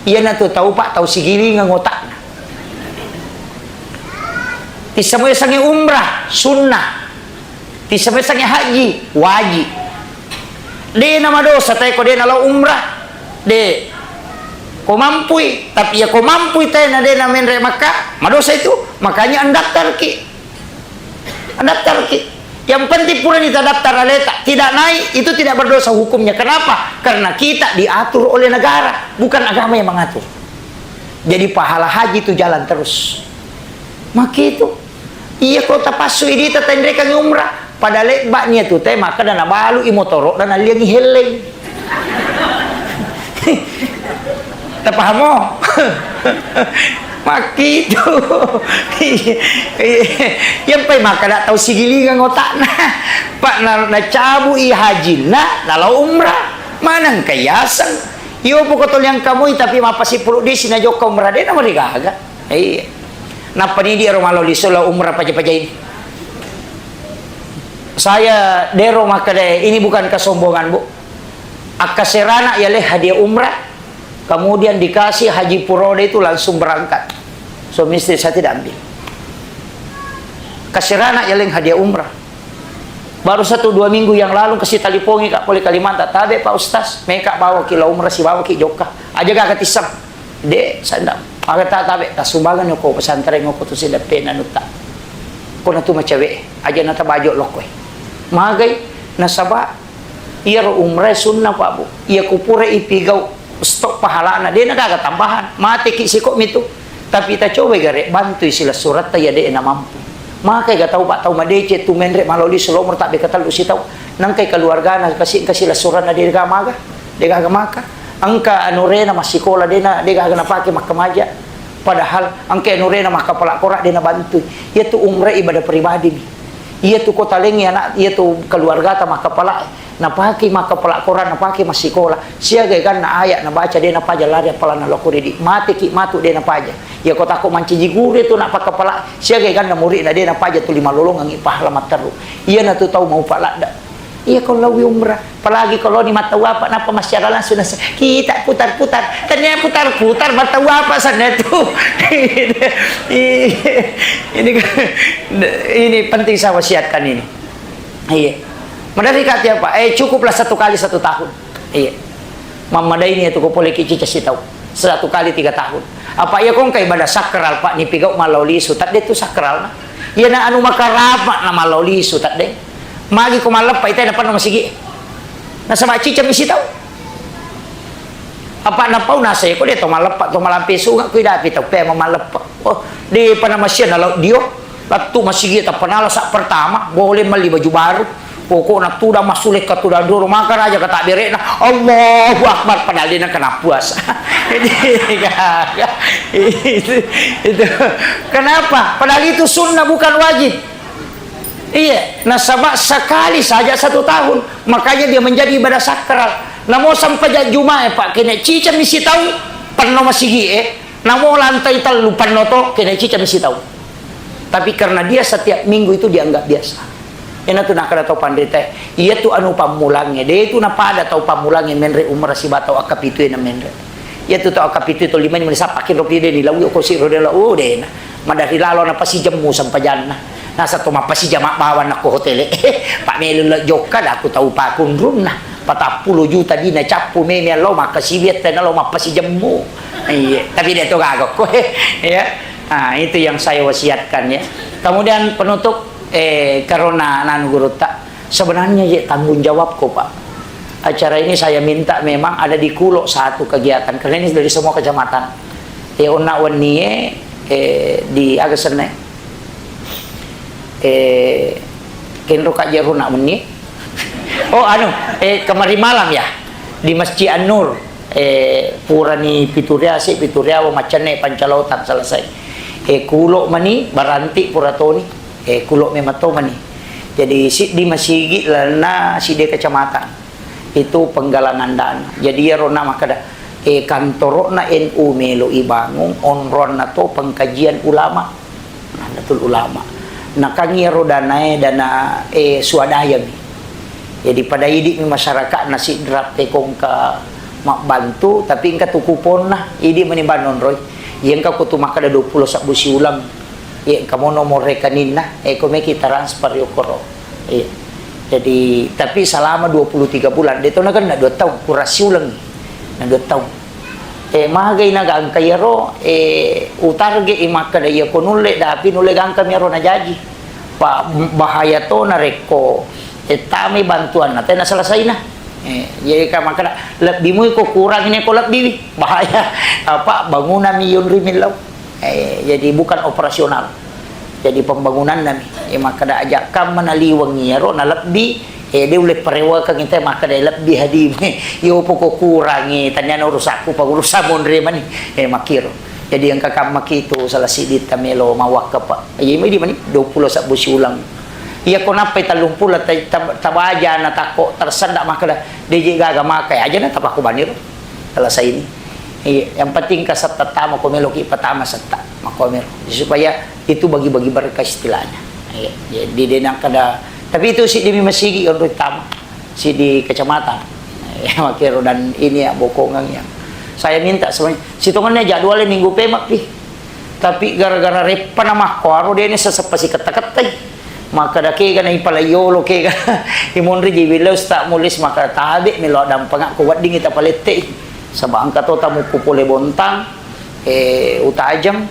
Iyana tu tau, Pak, tau sigilingeng otakna. Tissamo yasengnge umrah, sunnah. Tissamo yasengnge haji, wajib. De na madosa tae ko de nalao umrah. De. Ko mampui, tapi ya ko mampui tae na de na menre Makkah, madosa itu. Makanya andaftarki. Andaftarki. Yang penting purani tadaftar aleta, tidak naik, itu tidak berdosa hukumnya. Kenapa? Karena kita diatur oleh negara, bukan agama yang mengatur. Jadi pahala haji itu jalan terus. Makitu. Iya, ko tapassui dita tenrekangi umrah. Pada lebba nia tu te, maka dana balu i motoro dan aliangi helleng. Tapahamo? Makitu. Iya, iya. Yang pai maka dak tau sigilingang otakna. Pak na, nacabu i hajinna, nalau umrah. Manang kayaseng. Iyo, pokok toliang kamui, tapi mapasi pulu disi na jokka umrah, de na marigaga. Iya. Nappa ni di ero malo liso la umrah paja-paja ini. Saya dero makkeda, ini bukan kesombongan, Bu. Akkaserana ya leh hadiah umrah, kemudian dikasih haji purode itu langsung berangkat. Suami istri saya tidak ambil. Kaserana ya leh hadiah umrah. Baru satu dua minggu yang lalu kasi talipongi Kak pole Kalimantan, tabe Pak Ustaz, meka bawa ki la umrah, si bawa ki jokka. Aja gak katissang. De, sanda. Maka ta tabe, tasumbangan ko pesantren ko tu sidappe nanutta. Pona tu macawe, aja na tabajo lokkoe. Magai, nasaba iyaro umrah sunnah, Pak, Bu. Iya kupura ipigau stok pahalana, de na gaga tambahan. Mateki siko mitu. Tapi tacobai gare bantui silessuretta iya de na mampu. Makai ga tau, Pak, tau madece tu menre maloli selomor tabbe katellu sitau. Nangkai keluargana kasi, kasi lessuranna de ga maga, de gaga maka. Engka anurena massikola de na, de gaga napake makkamaja. Padahal engka anurena makkapala kora de nabantui. Iyatu umrah ibadah pribadi mi. Iyatu ko talengi anak, iyatu keluargata makkapala, napake makkapala kora, napake massikola. Siaga ganna ayat nabaca de napaja lari appalanna lokko ridi. Mateki matu de napaja. Iya ko tako mancaji guru tu nak pakkapala, siaga ganna muridna de napaja tuli malolongangi pahala matteru. Iyana tu tau maupa ladda. Iya ko lawi umrah, apalagi kalau ni mattawapa, napa masyarakat langsung nasa, kita putar-putar, tania putar-putar mattawapa sana tu. Ini kan, ini penting saya wasiatkan ini. Iya. Madari kati apa? Eh, cukuplah satu kali satu tahun. Iya. Mammadaini itu ko pole kici kasi tau. Satu kali tiga tahun. Apa iya kongka ibadah sakral, Pak, nipigau mallau lisu, tadde tu sakral na. Iya na anu makarama na mallau lisu, tadde. Magi ko malleppa ita na panno masigi. Nasaba cica misi tau. Apa napau nasai ko de to malleppa, to malampe sunga, kui dapi tau pe malleppa. Oh, de pana masia na lau dio. Lattu masigi tappanala sa pertama, boleh meli baju baru. Pokokna tudang massulekka tudang doro, maka raja kata berekna, Allahu Akbar, padahal dia kena puasa. Jadi, itu, itu. Kenapa? Padahal itu sunnah, bukan wajib. Iya, nasaba sekali saja satu tahun, makanya dia menjadi ibadah sakral. Namo sampai Jumat, Pak, kene cica misi tau, penno masigi, eh. Namo lantai tellu penno to, kene cica misi tau. Tapi karena dia setiap minggu itu dianggap biasa. Ena tu nakada tau panrita, iya tu anu pammulangnge, de tu napada tau pammulangnge menre umrah siba tau akkapitue na menre. Iya tu tau akkapitue, tau lima ni mani sappa kiro pide ni lau ko siro de lau, oh, de na. Madari lalo na pasi jemmu sampajanna. Nasa to mappasi jama bawang na ko hotele. Pak melu lo jokka daku tau pakunrunna. Patappulo juta dina cappu meme lo makkasiwiatta na lo mappasi jemmu. Iya, tapi de to gaga ko, ya. Nah, itu yang saya wasiatkan, ya. Kemudian penutup, eh, karena nanu gurutta, sebenarnya, ya, tanggung jawabku, Pak. Acara ini saya minta memang ada di Kulo satu kegiatan, karena ini dari semua kecamatan. Eh, onna wennie, eh, di aga senne. Eh, kenro ka jero na wennie. Oh, anu, eh, kemarin malam ya, di Masjid An-Nur. Eh, purani pitu riase, pitu riawa maccanne pancalotang selesai. Eh, Kulo mani, Baranti pura toni. Eh, Kulo memang to mani. Jadi, siddi masigi lalenna siddi kecamatan. Itu penggalangan dana. Jadi, iyaro na makkeda, eh, kantoro'na N U melo ibangung, onroanna to pengkajian ulama. Nahdlatul Ulama. Nakang iyaro danae dana, eh, swadaya mi. Jadi pada idi'mi masyarakatna Sidrap e ko engka mabbantu, tapi engka tu kuponna, idi mani banonroi. Iya engka ko tu makkeda dua puluh sabbu siuleng. Iya engka mono mo rekeninna, eh, ko meki transfer yokoro. Iya. Jadi, tapi selama dua puluh tiga bulan, de to nagenna dua taung, pura siuleng. Na dua taung. Eh, magai nagangka iyaro, eh, utarget i makkeda iya ko nulle dapi nulle gangka mi iyaro najaji. Pa bahaya to narekko, eh, tami bantuanna tena selesaina. Eh, jadi ka makkeda lebbi mui ko kurang ini ko lebbi wi. Bahaya. Apa bangunan mi yunri millau. Eh, jadi bukan operasional. Jadi pembangunanna mi. Eh, makkeda aja kamma naliweng iyaro nalebbi, eh, de ulle parewakeng ita makkeda lebbi hadi. Yo poko kurangi, tanyana urusakku, pa urusan monre mani. Eh, makkiro. Jadi engka kamma kitu salah siddi tamelo mawakka, Pak. Iya medi mani dua puluh sabbu siuleng. Iya ko nappai tellung pulo ta-, ta-, tabaja na takko tersendak makkeda de je gaga makai aja na tapakku baniro. Selesai ini. Iya, yang penting ka setta tama ko meloki patama setta. Makkomero. Supaya itu bagi-bagi berkah istilahnya. Iya, jadi de nangkada, tapi itu siddi mi masigi onroi tama. Siddi kecamatan. Ya, makkiro dan ini ya bokongan yang saya minta semuanya. Sitongennya jadwalnya minggu pemak pi. Tapi gara-gara reppa na makkoaro de ne seseppa siketta-kettai. Makkeda kega na ipalaiolo kega. Imonri jiwile Ustaz Mulis makkeda tabe melo dampengakko wedding ita palette. Saba engka to tamukku pole Bontang, eh, Utajeng,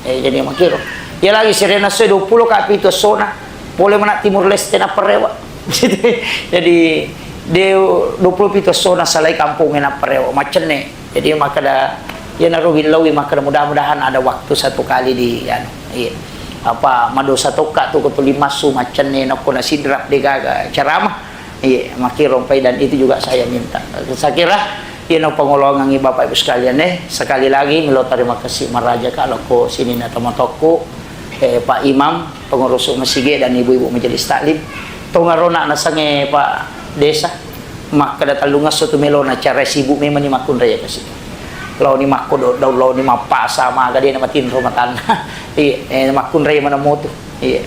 eh, jadi makkiro. Iya lagi sirena soe dua puluh ka pitu essona, pole mana Timur Leste napparewa. Jadi, de-, dua puluh pitu essona salai kampung napparewa, macenne. Jadi, makkeda, iyanaro willaui makkeda, mudah-mudahan ada waktu satu kali di, anu, iya. Apa, madosa tokka tu ko tuli massu, macenne, nakko na sidrap de gaga ceramah. Iya, makkiro pai, dan itu juga saya minta. Saya kira, iyana pangoloangengngi Bapak Ibu sekalian, eh, sekali lagi, melo terima kasih maraja ka loko sininna tomatoakku, eh, Pak Imam, pengurus masjid dan ibu-ibu majelis taklim. Tongarona nasange Pak Desa, makkeda tellungesso tu melona cara sibuk memang ni makkunrai kasi. Laoni makkodo, laoni mappasa, maga de na matinro matanna. Iya, eh, makkunrai mana motu. Iya.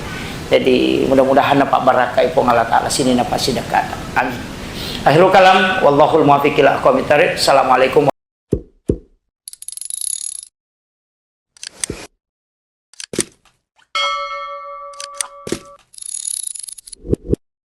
Jadi, mudah-mudahan napabbarakai Puang Allah Ta'ala sininna passidekkata. Amin. Akhirul kalam, wallahul muwaffiq ila aqwamit thariq. Assalamualaikum